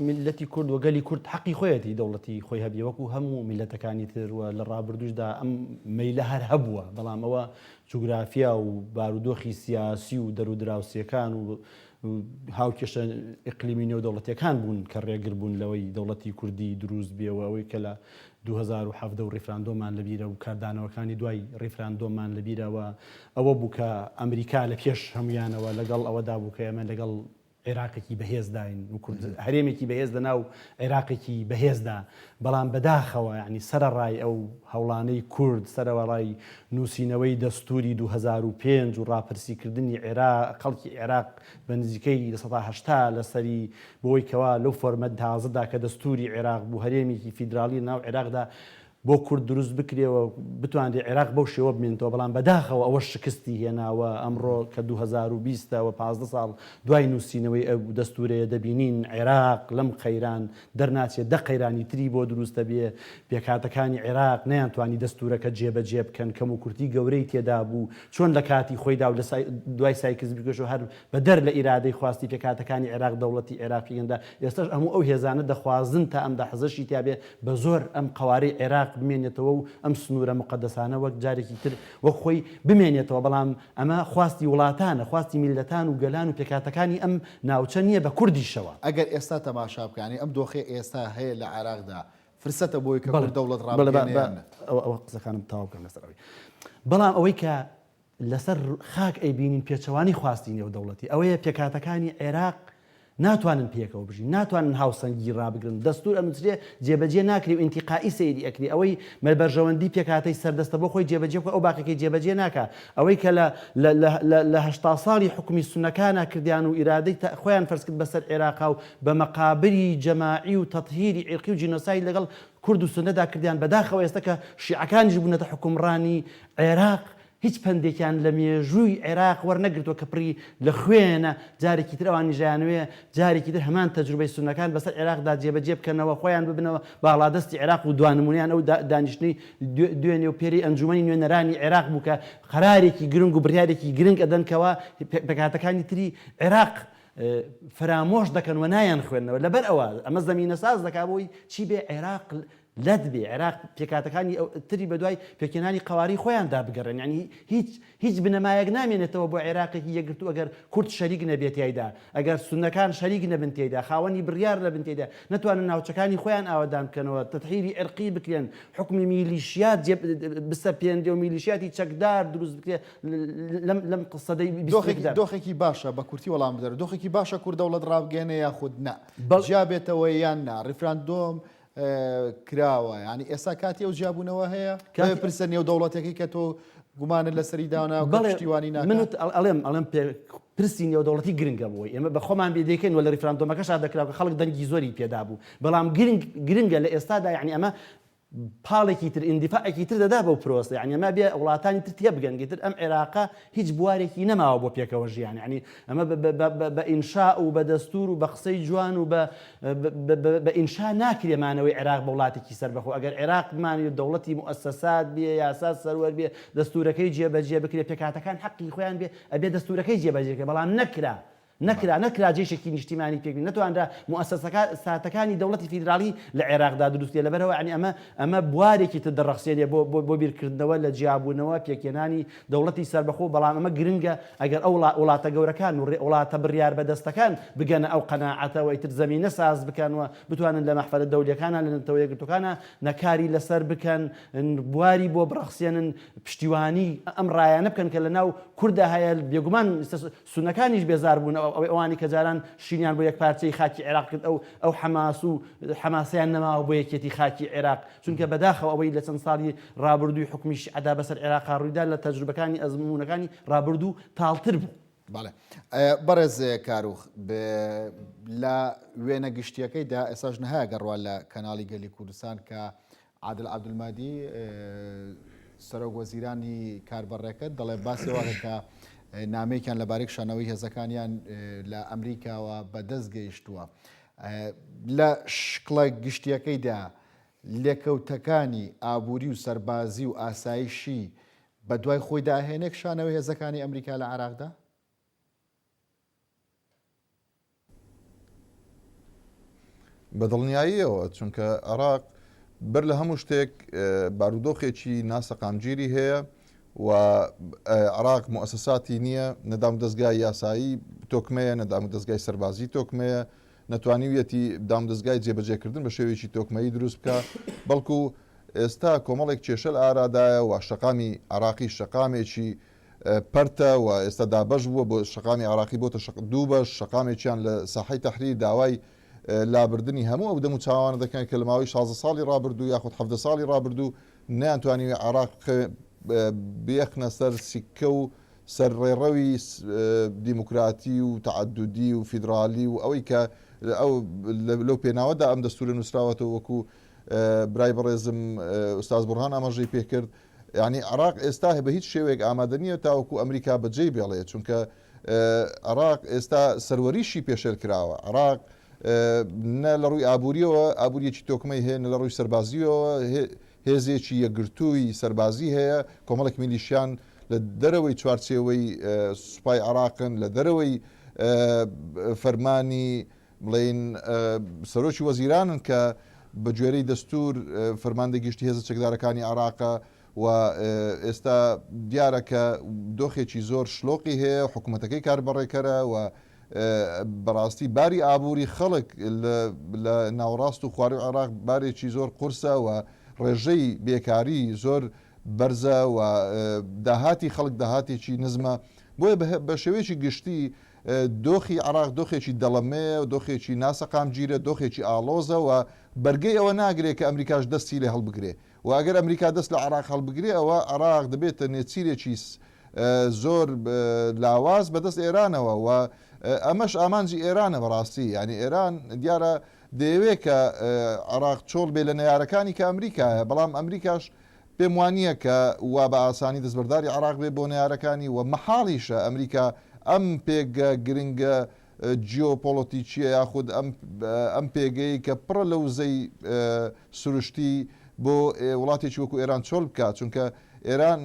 میللەتی کورد و گەلی کورد حەقی خۆیەتی دەوڵەتی خۆی هەبێ وەکو هەموو میللەتەکانی تر و لە ڕابردووشدا ئەم مەیلە هەر هەبووە بەڵام ئەوە جوگرافیا و بارودۆخی سیاسی و دەرودراوسێکان و هاوکێشە ئیقلیمی نێودەوڵەتیەکان بوون کە ڕێگر بوون لەوەی دەوڵەتی کوردی دروست بێ و ئەوەی کە لە 2017 و ڕیفراندۆمان لەبیرە و کاردانەوەکانی دوای ڕیفراندۆمان لەبیرە و ئەوە بوو کە ئەمریکا لە پێش هەموویانەوە لەگەڵ ئەوەدا بوو کە ئێمە لەگەڵ عێراقێکی بەهێزداین و کورد هەرێمێکی بەهێز لەناو عێراقێکی بەهێزدا، بەڵام بەداخەوە یانی سەرەڕای ئەو هەوڵانەی کورد، سەرەڕای نووسینەوەی دەستووری 2005 و ڕاپرسیکردنی عێراق، خەڵکی عێراق بە نزیکەی 80% لەسەری بۆی کەوا لەو فۆرمە تازەدا کە دەستووری عێراق بوو هەرێمێکی فیدراڵی لەناو عێراقدا بۆ کورد دروست بکرێ و بتوانرێ عێراق بەو شێوە بمێنێتەوە، بەڵام بەداخەوە ئەوەش شکستی هێنا و ئەمڕۆ کە 2020 ە و 15 ساڵ دوای نووسینەوەی ئەو دەستوورەیە دەبینین عێراق لەم قەیران دەرناچێ، دە قەیرانی تری بۆ دروست دەبێ، پێکهاتەکانی عێراق نەیانتوانی دەستوورەکە جێبەجێ بکەن، کەموکورتی گەورەی تێدا بوو، چۆن لە کاتی خۆیدا و لە دوای سایکس بیکۆش و هەر بەدەر لە ئیرادەی خواستی پێکهاتەکانی عێراق دەوڵەتی عێراق پێکهێنرا، ئێستاش هەموو ئەو هێزانە دەخوازن تا ئەم دەحزەشی تیابێ بە زۆر ئەم قەوارەی عێراق بمێنێتەوە و ئەم سنوورە موقەدەسانە وەک جارێکی تر وەک خۆی بمێنێتەوە، بەڵام ئەمە خواستی وڵاتانە، خواستی میللەتان و گەلان و پێکهاتەکانی ئەم ناوچە نییە بە کوردیشەوە. ئەگەر ئێستا تەماشا بکەین، یانی ئەم دۆخەی ئێستا هەیە لە عێراقدا فرسەتە بۆی کە کورد دەوڵەت ڕابگەیەنێ یان نا؟ ئەوە قسەکانم تەواو بکەم لەسەر ئەوەی. بەڵام ئەوەی کە لەسەر خاک ئەیبینین پێچەوانەی خواستی نێودەوڵەتی ئەوەیە پێکهاتەکانی عێراق ناتوانن پێکەوە بژین ناتوانن هاوسەنگی ڕابگرن دەستور ئەنوسرێ جێبەجێ ناکرێ و ئینتیقائی سەیری ئەکرێ ئەوەی مە بەرژەوەندی پێکهاتەی سەردەستە بۆ خۆی جێبەجێ بکا ئەو باقیەکەی جێبەجێ ناکا ئەوەی کە لە لە لە لە لە 80 ساڵی حوکمی سوننەکانا کردیان و ئیرادەی تە خۆیان فەرز کرد بەسەر عێراقا و بە مەقابری جەماعی و تەتهیری عیرقی و جینۆساید لەگەڵ کورد و سوننەدا کردیان بەداخەوە ئێستا کە شیعەکانیش بوونەتە حوکمڕانی عێراق هیچ پەندێکیان لە مێژووی عێراق وەرنەگرتووە کە پڕی لە خوێنە، جارێکی تر ئەوانیش دەیانەوێ جارێکی تر هەمان تەجروبەی سوننەکان بەسەر عێراقدا جێبەجێ بکەنەوە، خۆیان ببنەوە باڵادەستی عێراق و دوا نموونەیان ئەو دانیشتنەی دوێنێ و پێری ئەنجوومەنی نوێنەرانی عێراق بوو کە قەرارێکی گرنگ و بڕیارێکی گرنگ ئەدەن کەوا پێکهاتەکانی تری عێراق فەرامۆش دەکەن و نایانخوێننەوە، لەبەر ئەوە ئەمە زەمینەساز دەکا بۆی چی بێ عێراق لەت بێ عێراق پێکهاتەکانی تری بەدوای پێکهێنانی قەوارەی خۆیاندا بگەڕێن یانی هیچ هیچ بنەمایەک نامێنێتەوە بۆ عێراقێکی یەکگرتوو ئەگەر کورد شەریک نەبێت تیایدا ئەگەر سوننەکان شەریک نەبن تێیدا خاوەنی بڕیار نەبن تێیدا نەتوانن ناوچەکانی خۆیان ئاوەدان بکەنەوە تەتحیری عیرقی بکرێن حوکمی میلیشیات جێ بسەپێنرێ و میلیشیاتی چەکدار دروست بکرێ لەم لەم سەدەی دۆخێکی دۆخێکی باشە بە کورتی وەڵام بدەرە دۆخێکی باشە کورد دەوڵەت ڕابگەیەنێ یاخود نا جیا بێتەوە یان نا ڕیفراندۆم کراوە یانی ئێستا کاتی ئەو جیابوونەوە هەیە کاتی پرسە نێودەوڵەتەکەی کە تۆ گومانت لەسەری دانا و پشتیوانی ناکات من ئەڵێم ئەڵێم پرسی نێودەوڵەتی گرنگە بۆی ئێمە بە خۆمان بێ دەیکەین و لە ریفراندۆمەکەشا دەکرا کە خەڵک دەنگی زۆری پێدا بوو بەڵام گرنگ گرنگە لە ئێستادا یعنی ئەمە پاڵێکی تر ئیندیفاعێکی تر دەدا بەو پرۆسە یعنی ئەمە بێ وڵاتانی تر تێبگەن گەتر ئەم عێراقە هیچ بوارێکی نەماوە بۆ پێکەوە ژیان یعنی ئەمە بە ئینشا و بە دەستور و بە قسەی جوان و بە بە ئینشا ناکرێ مانەوەی عێراق بە وڵاتێکی سەربەخۆ ئەگەر عێراق بمانەوێ دەوڵەتی موئەسەسات بێ یاسا سەروەر بێ دەستورەکەی جێبەجێ بکرێ پێکهاتەکان حەقی خۆیان بێ ئەبێ دەستورەکەی جێبەجێ بکرێ بەڵام نەکرا نەکرا نەکرا جەیشێکی نیشتیمانی پێک بێ نەتوانرا موئەسەسەکە ساتەکانی دەوڵەتی فیدراڵی لە عێراقدا دروست بکرێ لەبەرئەوە یانی ئەمە ئەمە بوارێکی تر دەڕەخسێنێ بۆ بۆ بۆ بیرکردنەوە لە جیابوونەوە پێکهێنانی دەوڵەتی سەربەخۆ، بەڵام ئەمە گرنگە ئەگەر ئەو وڵاتە گەورەکان و وڵاتە بڕیار بەدەستەکان بگەنە ئەو قەناعەتە و ئیتر زەمینە ساز بکەن و بتوانن لە مەحفەلە دەولیەکانا لە نەتەوە یەکگرتووەکانا نەکاری لەسەر بکەن بواری بۆ بڕەخسێنن پشتیوانی ئەم ڕایانە بکەن کە لەناو کوردا هەیە بێگومان سوننەکانیش بێزار بوون ئەوەی ئەوانی کە جاران شینیان بۆ یەکپارچەیی خاکی عێراق کرد ئەو ئەو حەماس و حەماسەیان نەماوە بۆ یەکێتی خاکی عێراق چونکە بەداخەوە ئەوەی لە چەند ساڵی ڕابردووی حوکمی شیعەدا بەسەر عێراقا ڕوویدا لە تەجروبەکانی ئەزموونەکانی ڕابردوو تاڵتر بوو. بەڵێ بەڕێز کاروخ لە وێنە گشتیەکەیدا ئێستاش نەهایە گەڕوا لە کەناڵی گەلی کوردستان کە عادل عەبدولمەهدی سەرۆک وەزیرانی کاربەڕێکەر دەڵێ باسی ئەوە کە نامەیەکیان لەبارەی کشانەوەی هێزەکانیان لە ئەمریکاوە بەدەست گەیشتووە لە شکڵە گشتیەکەیدا لێکەوتەکانی ئابووری و سەربازی و ئاسایشی بەدوای خۆیدا ئەهێنێ کشانەوەی هێزەکانی ئەمریکا لە عێراقدا؟ بە دڵنیاییەوە، چونکە عێراق بەر لە هەموو شتێک بارودۆخێکی ناسەقامگیری هەیە و عێراق موئەسەساتی نییە، نە دامودەزگای یاسایی تۆکمەیە، نە دامودەزگای سەربازی تۆکمەیە، نەتوانیویەتی دامودەزگای جێبەجێکردن بە شێوەیەکی تۆکمەیی دروست بکا، بەڵکو ئێستا کۆمەڵێک کێشە لە ئارادایە و شەقامی عێراقی شەقامێکی پەرتە و ئێستا دابەش بووە بۆ شەقامی عێراقی بۆتە دوو بەش، شەقامێکیان لە ساحەی تەحریر داوای لابردنی هەموو ئەو دەموچاوانە دەکەن کە لە ماوەی 16 ساڵی ڕابردوو یاخود 17 ساڵی ڕابردوو نەیانتوانیوە عێراق بێخنە سەر سیککە و سەر ڕێڕەوی دیموکراتی و تەعەدودی و فیدرالی و ئەوەی کە ئەو لەو پێناوەدا ئەم دەستورە نووسراوەتەوە وەکو برای بەڕێزم ئوستاز بوڕهان ئاماژەی پێکرد یانی عێراق ئێستا بە هیچ شێوەیەک ئامادە نییە تاوەکو ئەمریکا بەجێی بێڵێ چونکە عێراق ئێستا سەروەریشی پێشێل کراوە عێراق نە لە ڕووی ئابووریەوە ئابووریەکی تۆکمەی هەیە نە لە ڕووی سەربازیەوە هێزێکی یەکگرتووی سەربازی هەیە کۆمەڵێک میلیشیان لە دەرەوەی چوارچێوەی سوپای عێراقن لە دەرەوەی فەرمانی بڵێین سەرۆکی وەزیرانن کە بە گوێرەی دەستور فەرماندەی گشتی هێزە چەکدارەکانی عێراقە و ئێستا دیارە کە دۆخێکی زۆر شلۆقی هەیە حکوومەتەکەی کاربەڕێکەرە و بەڕاستی باری ئابووری خەڵک لە ناوەڕاست و خواروی عێراق بارێکی زۆر قورسە و ڕێژەی بێکاری زۆر بەرزە و داهاتی خەڵک داهاتێکی نزمە بۆیە بە شێوەیەکی گشتی دۆخی عێراق دۆخێکی دەڵەمەیە و دۆخێکی ناسەقامگیرە، دۆخێکی ئاڵۆزە و بەرگەی ئەوە ناگرێ کە ئەمریکاش دەستی لێ هەڵبگرێ و ئەگەر ئەمریکا دەست لە عێراق هەڵبگرێ ئەوە عێراق دەبێتە نێچیرێکی زۆر لاواز بەدەست ئێرانەوە و ئەمەش ئامانجی ئێرانە بەڕاستی یانی ئێران دیارە دەیەوێ کە عێراق چۆڵ بێ لە نەیارەکانی کە ئەمریکایە بەڵام ئەمریکاش پێم وانییە کە وا بە ئاسانی دەستبەرداری عێراق بێت بۆ نەیارەکانی و مەحاڵیشە ئەمریکا ئەم پێگە گرنگە جیۆپۆڵۆتیکییە یاخود ئەم ئەم پێگەی کە پڕە لە وزەی سروشتی بۆ وڵاتێکی وەکو ئێران چۆل بکات چونکە ئێران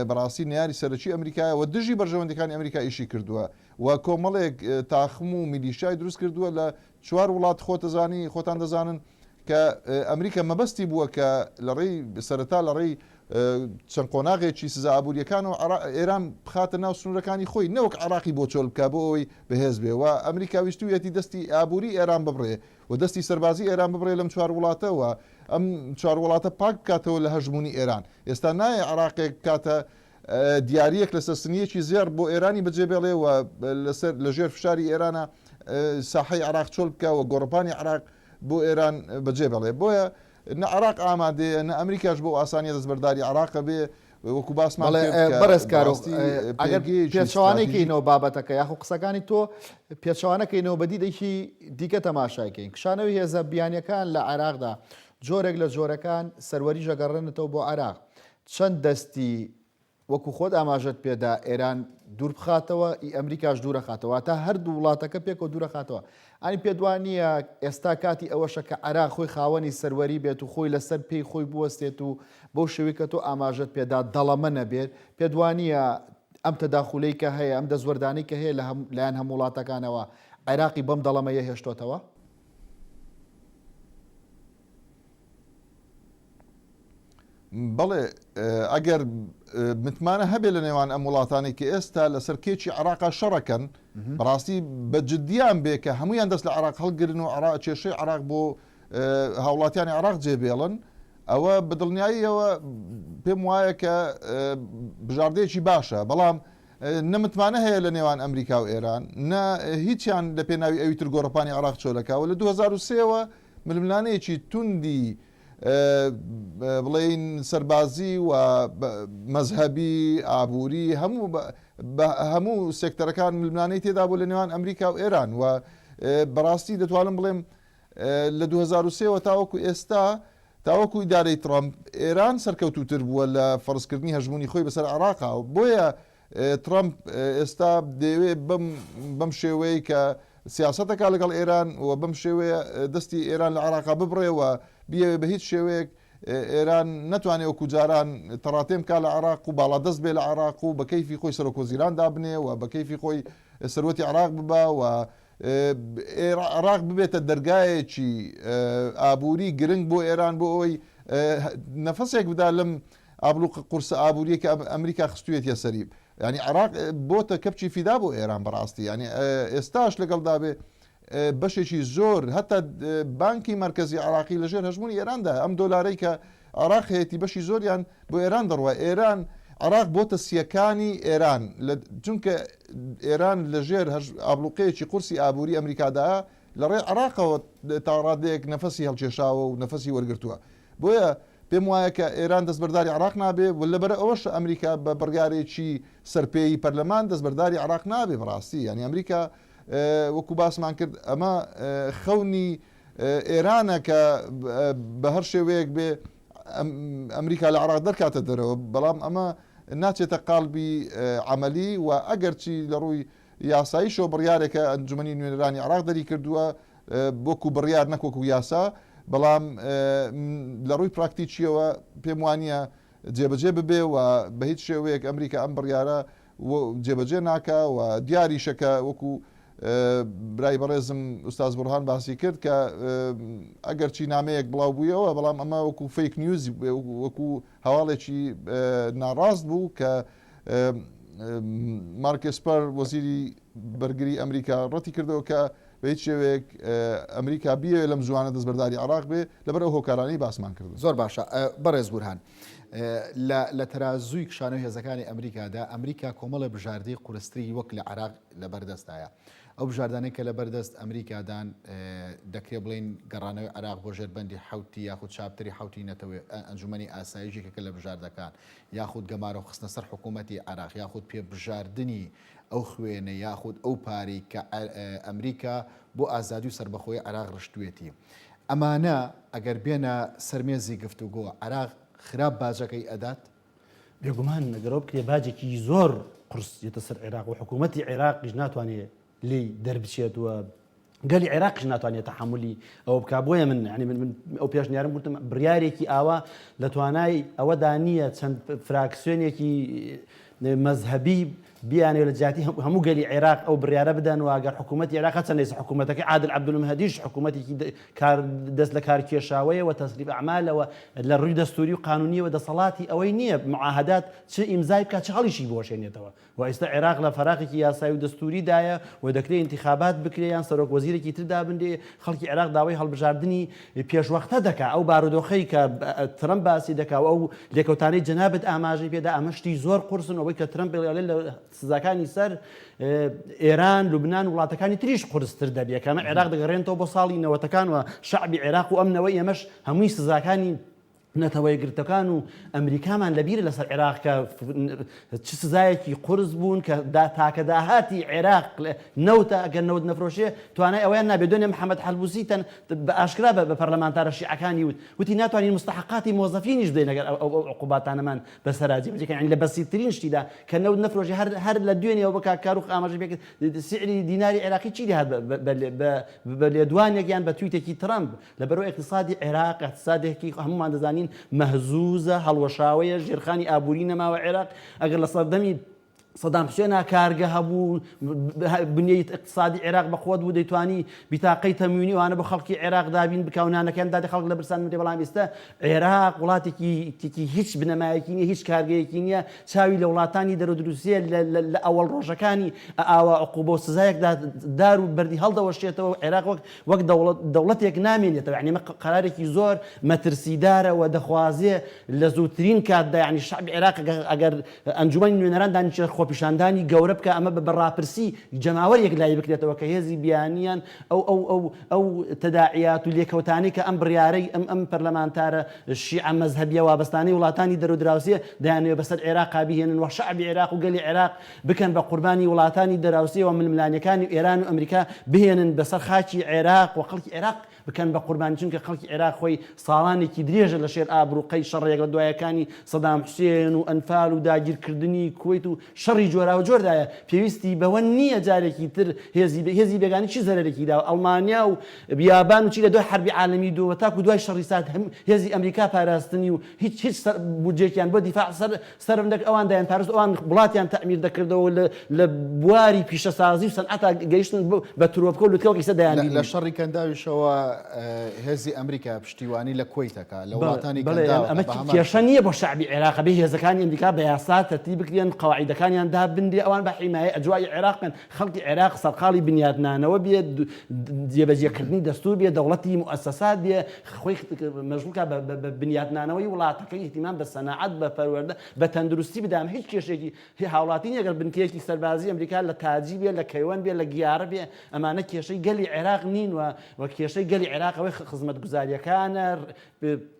بەڕاستی نەیاری سەرەکی ئەمریکایە و دژی بەرژەوەندیەکانی ئەمریکا ئیشی کردووە و کۆمەڵێک تاخم و میلیشای دروست کردووە لە چوار وڵات خۆتەزانی خۆتان دەزانن کە ئەمریکا مەبەستی بووە کە لە ڕێی سەرەتا لە ڕێی چەند قۆناغێکی سزا ئابووریەکانەوە ئێران بخاتە ناو سنوورەکانی خۆی نەوەک عراقی بۆ چۆل بکە بۆ ئەوەی بەهێز بێ و ئەمریکا ویستویەتی دەستی ئابووری ئێران ببڕێ و دەستی سەربازی ئێران ببڕێ لەم چوار وڵاتە و ئەم چوار وڵاتە پاک بکاتەوە لە هەژموونی ئێران ئێستا نایە عراقێک بکاتە دیارییەک لەسەر سنییەکی زێڕ بۆ ئێرانی بەجێ بێڵێ و لەسەر لەژێر فشاری ئێرانە ساحەی عێراق چۆل بکا و گۆڕەپانی عێراق بۆ ئێران بەجێ بێڵێ. بۆیە نە عێراق ئامادەیە نە ئەمریکاش بەو ئاسانییە دەستبەرداری عێراقە بێ وەکو باسمان بەڵێ کرد کە بەڕێز کارۆخ بەڕاستی ئەگەر پێگەیەکی پێچەوانەی ستراتیژی کەینەوە بابەتەکە یاخۆ قسەکانی تۆ پێچەوانە کەینەوە بە دیدێکی دیکە تەماشای کەین کشانەوەی هێزە بیانیەکان لە عێراقدا جۆرێک لە جۆرەکان سەروەریش ئەگەڕێنێتەوە بۆ عێراق چەند دەستی وەکو خۆت ئاماژەت پێدا ئێران دووربخاتەوە ئی ئەمریکاش دوورەخاتەوە واتە هەردوو وڵاتەکە پێکەوە دوورەخاتەوە ئەنی پێت وا نییە ئێستا کاتی ئەوەشە کە عێراق خۆی خاوەنی سەروەری بێت و خۆی لەسەر پێی خۆی بوەستێت و بەو شێوەی کە تۆ ئاماژەت پێدا دەڵەمە نەبێت پێت وا نییە ئەم تەداخولەی کە هەیە ئەم دەستوەردانەی کە هەیە لە لایەن هەموو وڵاتەکانەوە عێراقی بەم دەڵەمەیە هێشتۆتەوە؟ بەڵێ ئەگەر متمانە هەبێ لە نێوان ئەم وڵاتانەی کە ئێستا لەسەر کێچی عراقا شەڕەکەن بەڕاستی بە جددیان بێ کە هەمویان دەست لە عراق هەڵگرن و عراق کێشەی عراق بۆ هاوڵاتیانی عراق جێبێڵن ئەوە بە دڵنیاییەوە پێم وایە کە بژاردەیەکی باشە بەڵام نە متمانە هەیە لە نێوان ئەمریکا و ئێران نە هیچیان لە پێناوی ئەوی تر گۆڕەپانی عراق چۆلەکەوە لە 2023ەوە ململانێیەکی توندی بڵێین سەربازی و مەزهەبی، ئابووری هەموو بە هەموو سێکتەرەکان ململانێی تێدا بوو لە نێوان ئەمریکا و ئێران و بەڕاستی دەتوانم بڵێم لە 2003 وە تاوەکو ئێستا تاوەکو ئیدارەی ترەمپ ئێران سەرکەوتووتر بووە لە فەرزکردنی هەژموونی خۆی بەسەر عێراقا بۆیە ترەمپ ئێستا دەیەوێ بەم بەم شێوەیەی کە سیاسەت دەکات لەگەڵ ئێران و بەم شێوەیە دەستی ئێران لە عێراقا ببڕێ و بیەوێ بە هیچ شێوەیەک ئێران نەتوانێ وەکو جاران تەڕاتێن بکات لە عێراق و باڵادەست بێ لە عێراق و بە کەیفی خۆی سەرۆکوەزیران دابنێ و بە کەیفی خۆی سەروەتی عێراق ببا و عێراق ببێتە دەرگایەکی ئابووری گرنگ بۆ ئێران بۆ ئەوەی نەفەسێک بدا لەم ئابڵوقە قورسە ئابووریە کە ئەمریکا خستویەتیە سەری. یانی عێراق بۆتە کەپچی فیدا بۆ ئێران بەڕاستی یانی ئێستاش لەگەڵدا بێ بەشێکی زۆر هەتا بانکی مەرکەزی عێراقی لەژێر هەژموونی ئێراندایە ئەم دۆلارەی کە عێراق هەیەتی بەشی زۆریان بۆ ئێران دەڕوا ئێران عێراق بۆتە سیەکانی ئێران لە چونکە ئێران لەژێر ئابڵوقەیەکی قورسی ئابووری ئەمریکادایە لە ڕێی عێراقەوە تا ڕادەیەک نەفەسی هەڵکێشاوە و نەفەسی وەرگرتووە بۆیە پێم وایە کە ئێران دەستبەرداری عێراق نابێ و لەبەر ئەوەش ئەمریکا بە بڕیارێکی سەرپێی پەرلەمان دەستبەرداری عێراق نابێ بەڕاستی یانی ئەمریکا وەکو باسمان کرد ئەمە خەونی ئێرانە کە بە هەر شێوەیەک بێ ئەمریکا لە عێراق دەرکاتە دەرەوە بەڵام ئەمە ناچێتە قالبی عەمەلی و ئەگەرچی لە ڕووی یاساییشەوە بڕیارێکە ئەنجومەنی نوێنەرانی عێراق دەریکردووە وەکو بڕیار نەک وەکو یاسا، بەڵام لە ڕووی پراکتیکییەوە پێم وانییە جێبەجێ ببێ و بە هیچ شێوەیەک ئەمریکا ئەم بڕیارە جێبەجێ ناکا و دیاریشە کە وەکو برای بەڕێزم ئوستاز بوڕهان باسی کرد کە ئەگەرچی نامەیەک بڵاو بوویەوە بەڵام ئەمە وەکو fake news وەکو هەواڵێکی ناڕاست بوو کە مارک ئێسپەر وەزیری بەرگری ئەمریکا ڕەتی کردەوە کە بە هیچ شێوەیەک ئەمریکا بیەوێت لەم زووانە دەستبەرداری عێراق بێ لەبەر ئەو هۆکارانەی باسمان کردن. زۆر باشە بەڕێز بورهان لە لە تەرازووی کشانەوەی هێزەکانی ئەمریکادا ئەمریکا کۆمەڵێ بژاردەی قورستری وەک لە عێراق لەبەردەستایە ئەو بژاردانەی کە لەبەردەست ئەمریکادان دەکرێ بڵێین گەڕانەوەی عێراق بۆ ژێر بەندی حەوتی یاخود chapter ی حەوتی نەتەوە ئەنجومەنی ئاسایش یەکێکە لە بژاردەکان یاخود گەمارۆ خستنە سەر حکوومەتی عێراق یاخود پێبژاردنی ئەو خوێنە یاخود ئەو پارەی کە ئەمریکا بۆ ئازادی و سەربەخۆیی عێراق ڕشتوێتی. ئەمانە ئەگەر بێنە سەر مێزی گفتوگۆ عێراق خراپ باجەکەی ئەدات؟ بێگومان ئەگەر ئەوە بکرێت باجێکی زۆر قورس دێتە سەر عێراق و حکوومەتی عێراقیش ناتوانێت لێی دەربچێت و گەلی عێراقیش ناتوانێت تەحەمولی ئەوە بکا بۆیە من یعنی من من ئەو پێشنیارم گوتم بڕیارێکی ئاوا لە توانای ئەوەدا نییە چەند فراکسیۆنێکی مەزهەبی بیانەوێت لە جیاتی هەموو گەلی عێراق ئەو بڕیارە بدەن و ئەگەر حکوومەتی عێراق هەرچەندە ئێستا حکوومەتەکەی عادل عەبدولمەهدیش حکوومەتێکی کار دەست لە کار کێشاوەیە و تەسریف ئەعمالەوە لە ڕووی دەستوری و قانونیەوە دەسەڵاتی ئەوەی نییە معاهدات چ ئیمزای بکات چ هەڵیشی بوەشێنێتەوە و ئیستا عێراق لە فەراغێکی یاسایی و دەستووری دایە و دەکرێ ئینتیخابات بکرێ یان سەرۆک وەزیرێکی تر دابنرێ، خەڵکی عێراق داوای هەڵبژاردنی پێشوەختە دەکا، ئەو بارودۆخەی کە ترەمپ باسی دەکا و ئەو لێکەوتانەی جەنابت ئاماژەی پێدا ئەمە شتی زۆر قورسن، ئەوەی کە ترەمپ ئەڵێ لە سزاکانی سەر ئێران، لوبنان و وڵاتەکانی تریش قورستر دەبێ، کە ئەمە عێراق دەگەڕێنێتەوە بۆ ساڵی نەوەتەکان و شەعبی عێراق و ئەم نەوەی ئێمەش هەمووی سزاکانی نەتەوەیەکگرتوەکان و ئەمریکامان لەبیرە لەسەر عێراق کە چ سزایەکی قورس بوون کە تاکە داهاتی عێراق نەوتە ئەگەر نەوت نەفرۆشێ توانای ئەوەیان نابێت دوێنێ محەممەد حەلبوسی تەن بە ئاشکرا بە پەرلەمانتارە شیعەکانی وت وتی ناتوانین مستحقاتی مۆزەفینیش بدەین ئەگەر ئەو عقوباتانەمان بەسەرا جێبەجێ کەن یانی لە بەسیترین شتیدا کە نەوت نەفرۆشێ هەر هەر لە دوێنێەوە بە کاک کاروخ ئاماژەی پێ کرد سعری دیناری عێراقی چی لێهات بە لێدوانێک یان بە تویتێکی ترەمپ لەبەرئەوە ئیقتیسادی عێراق ئیقتیسادێکی هەموومان دەزانین مەهزوزە، هەڵوەشاوەیە، ژێرخانی ئابووری نەماوە عێراق، ئەگەر لە سەردەمی سەدام حوسێنا کارگە هەبوو، بنیەی ئیقتیسادی عێراق بەقوەت بوو، دەیتوانی بیتاقەی تەموینی ئەوانە بۆ خەڵکی عێراق دابین بکا و نانەکەیان دادێ خەڵک لە برسان نەمرێ، بەڵام ئیستا عێراق وڵاتێکی تێکی هیچ بنەمایەکی نییە، هیچ کارگەیەکی نییە، چاوی لە وڵاتانی دەرودروسێ لە ئەوەڵ ڕۆژەکانی ئاوا عقوبە و سزایەکدا دار و بەردی هەڵدەوەشێتەوە، عێراق وەک وەک دەوڵەت دەوڵەتێک نامێنێتەوە یانی ئەمە قەرارێکی زۆر مەترسیدارە و دەخوازێ لە زووترین کاتدا یانی شەعبی عێراق ئەگەر ئەنجومەنی نوێنەران دانیشێ خۆپیشاندانی گەورە بکا ئەمە بە ڕاپرسی جەماوەر یەکلایی بکرێتەوە کە هێزی بیانیان ئەو ئەو ئەو ئەو تەداعیات و لێکەوتانەی کە ئەم بڕیارەی ئەم ئەم پەرلەمانتارە شیعە مەزهەبیە وابەستانەی وڵاتانی دەرودراوسێ دەیانەوێ بەسەر عێراقا بیهێنن و شەعبی عێراق و گەلی عێراق بکەن بە قوربانی وڵاتانی دەراوسێ و ململانێکانی ئێران و ئەمریکا بهێنن بەسەر خاکی عێراق و خەڵکی عێراق. بکەن بە قوربانی چونکە خەڵکی عێراق خۆی ساڵانێکی درێژە لە شێر ئابروقەی شەڕێک لە دوایەکانی سەدام حوسێن و ئەنفال و داگیرکردنی کوەیت و شەڕی جۆراوجۆردایە پێویستی بەوە نییە جارێکی تر هێزی هێزی بێگانی چی زەرەرێکی داوە ئەڵمانیا و بیابان و چی لە دوای حەربی عالەمی دووەوە تاکو دوای شەڕی سارد هەم هێزی ئەمریکا پاراستنی و هیچ هیچ سەر بودجەیەکیان بۆ دیفاع سەر سەرف نەکرد ئەوان دەیانپارست ئەوان وڵاتیان تەعمیر دەکردەوە لە لە بواری پیشەسازی و سەنعەتا گەیشتن بە ترۆپکە و لوتکە وەک ئیستا دەیانبینین. لە شەڕی کەنداویشەوە هێزی ئەمریکا پشتیوانی لە کوەیت ئەکا لە وڵاتانی بەڵێ کەنداو ئەمە بە هەمان کێشە شێوە. نییە بۆ شەعبی عێراق ئەبێ هێزەکانی ئەمریکا بە یاسا تەرتیب بکرێن قەواعیدەکانیان دابنرێ ئەوان بە حیمایەی ئەجوای عێراق بن خەڵکی عێراق سەرقاڵی بنیاتنانەوە بێ جێبەجێکردنی دەستوور بێ دەوڵەتی موئەسەسات بێ خۆی مەشغوڵ کا بە بنیاتنانەوەی وڵاتەکەی ئیهتیمام بە سەناعەت بە پەروەردە بە تەندروستی بدا ئەمە هیچ کێشەیەکی هاوڵاتی نییە گەر بنکەیەکی سەربازی ئەمریکا لە تاجی بێ لە کەیوەن بێ لە گیارە بێ ئەمانە کێشەی گەلی عێراق نین و و کێشەی گەلی عێراق ئەوەی خزمەتگوزارییەکانە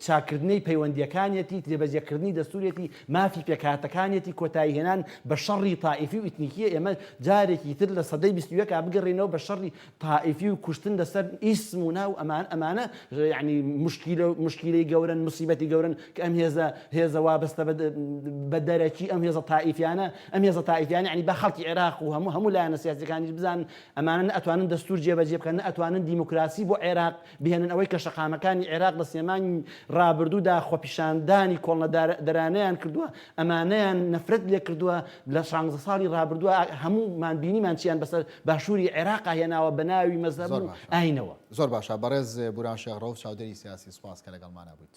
چاککردنەی پەیوەندییەکانیەتی، جێبەجێکردنی دەستوورێتی، مافی پێکهاتەکانیەتی، کۆتاییهێنان بە شەڕی تائیفی و ئیتنیکییە، ئێمە جارێکی تر لە سەدەی 21 بگەڕێینەوە بە شەڕی تائیفی و کوشتن لەسەر ئیسم و ناو ئەمان ئەمانە یەعنی موشکیلە موشکیلەی گەورەن موسیبەتی گەورەن کە ئەم هێزە هێزە وابەستە بە دەرەکی ئەم هێزە تائیفیانە ئەم هێزە تائیفیانە یەعنی با خەڵکی عێراق و هەموو هەموو لایەنە سیاسیەکانیش بزانن ئەمانە نە ئەتوانن دەستوور جێبەجێ بکەن نە ئەتوانن دیموکراسی بۆ عێراق بهێنن ئەوەی کە شەقامەکانی عێراق لە سێ مانگی ڕابردوودا خۆپیشاندانی کۆڵنەدەرانەیان کردووە ئەمانەیان نەفرەت لێکردووە لە شانزە ساڵی ڕابردووە هەموومان بینیمان چیان بەسەر باشووری عێراقا هێناوە بە ناوی مەزهەب زۆر و باشە ئاینەوە. زۆر باشە بەڕێز بوران شێخ ڕەوف چاودێری سیاسی سوپاس کە لەگەڵمانا بوویت.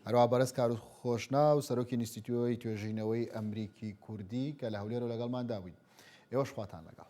هەروەها بەڕێز کاروخ خۆشناو سەرۆکی ئینستیتیۆی توێژینەوەی ئەمریکی کوردی کە لە هەولێرەوە لەگەڵماندا بوویت. ئێوەش خواتان لەگەڵ.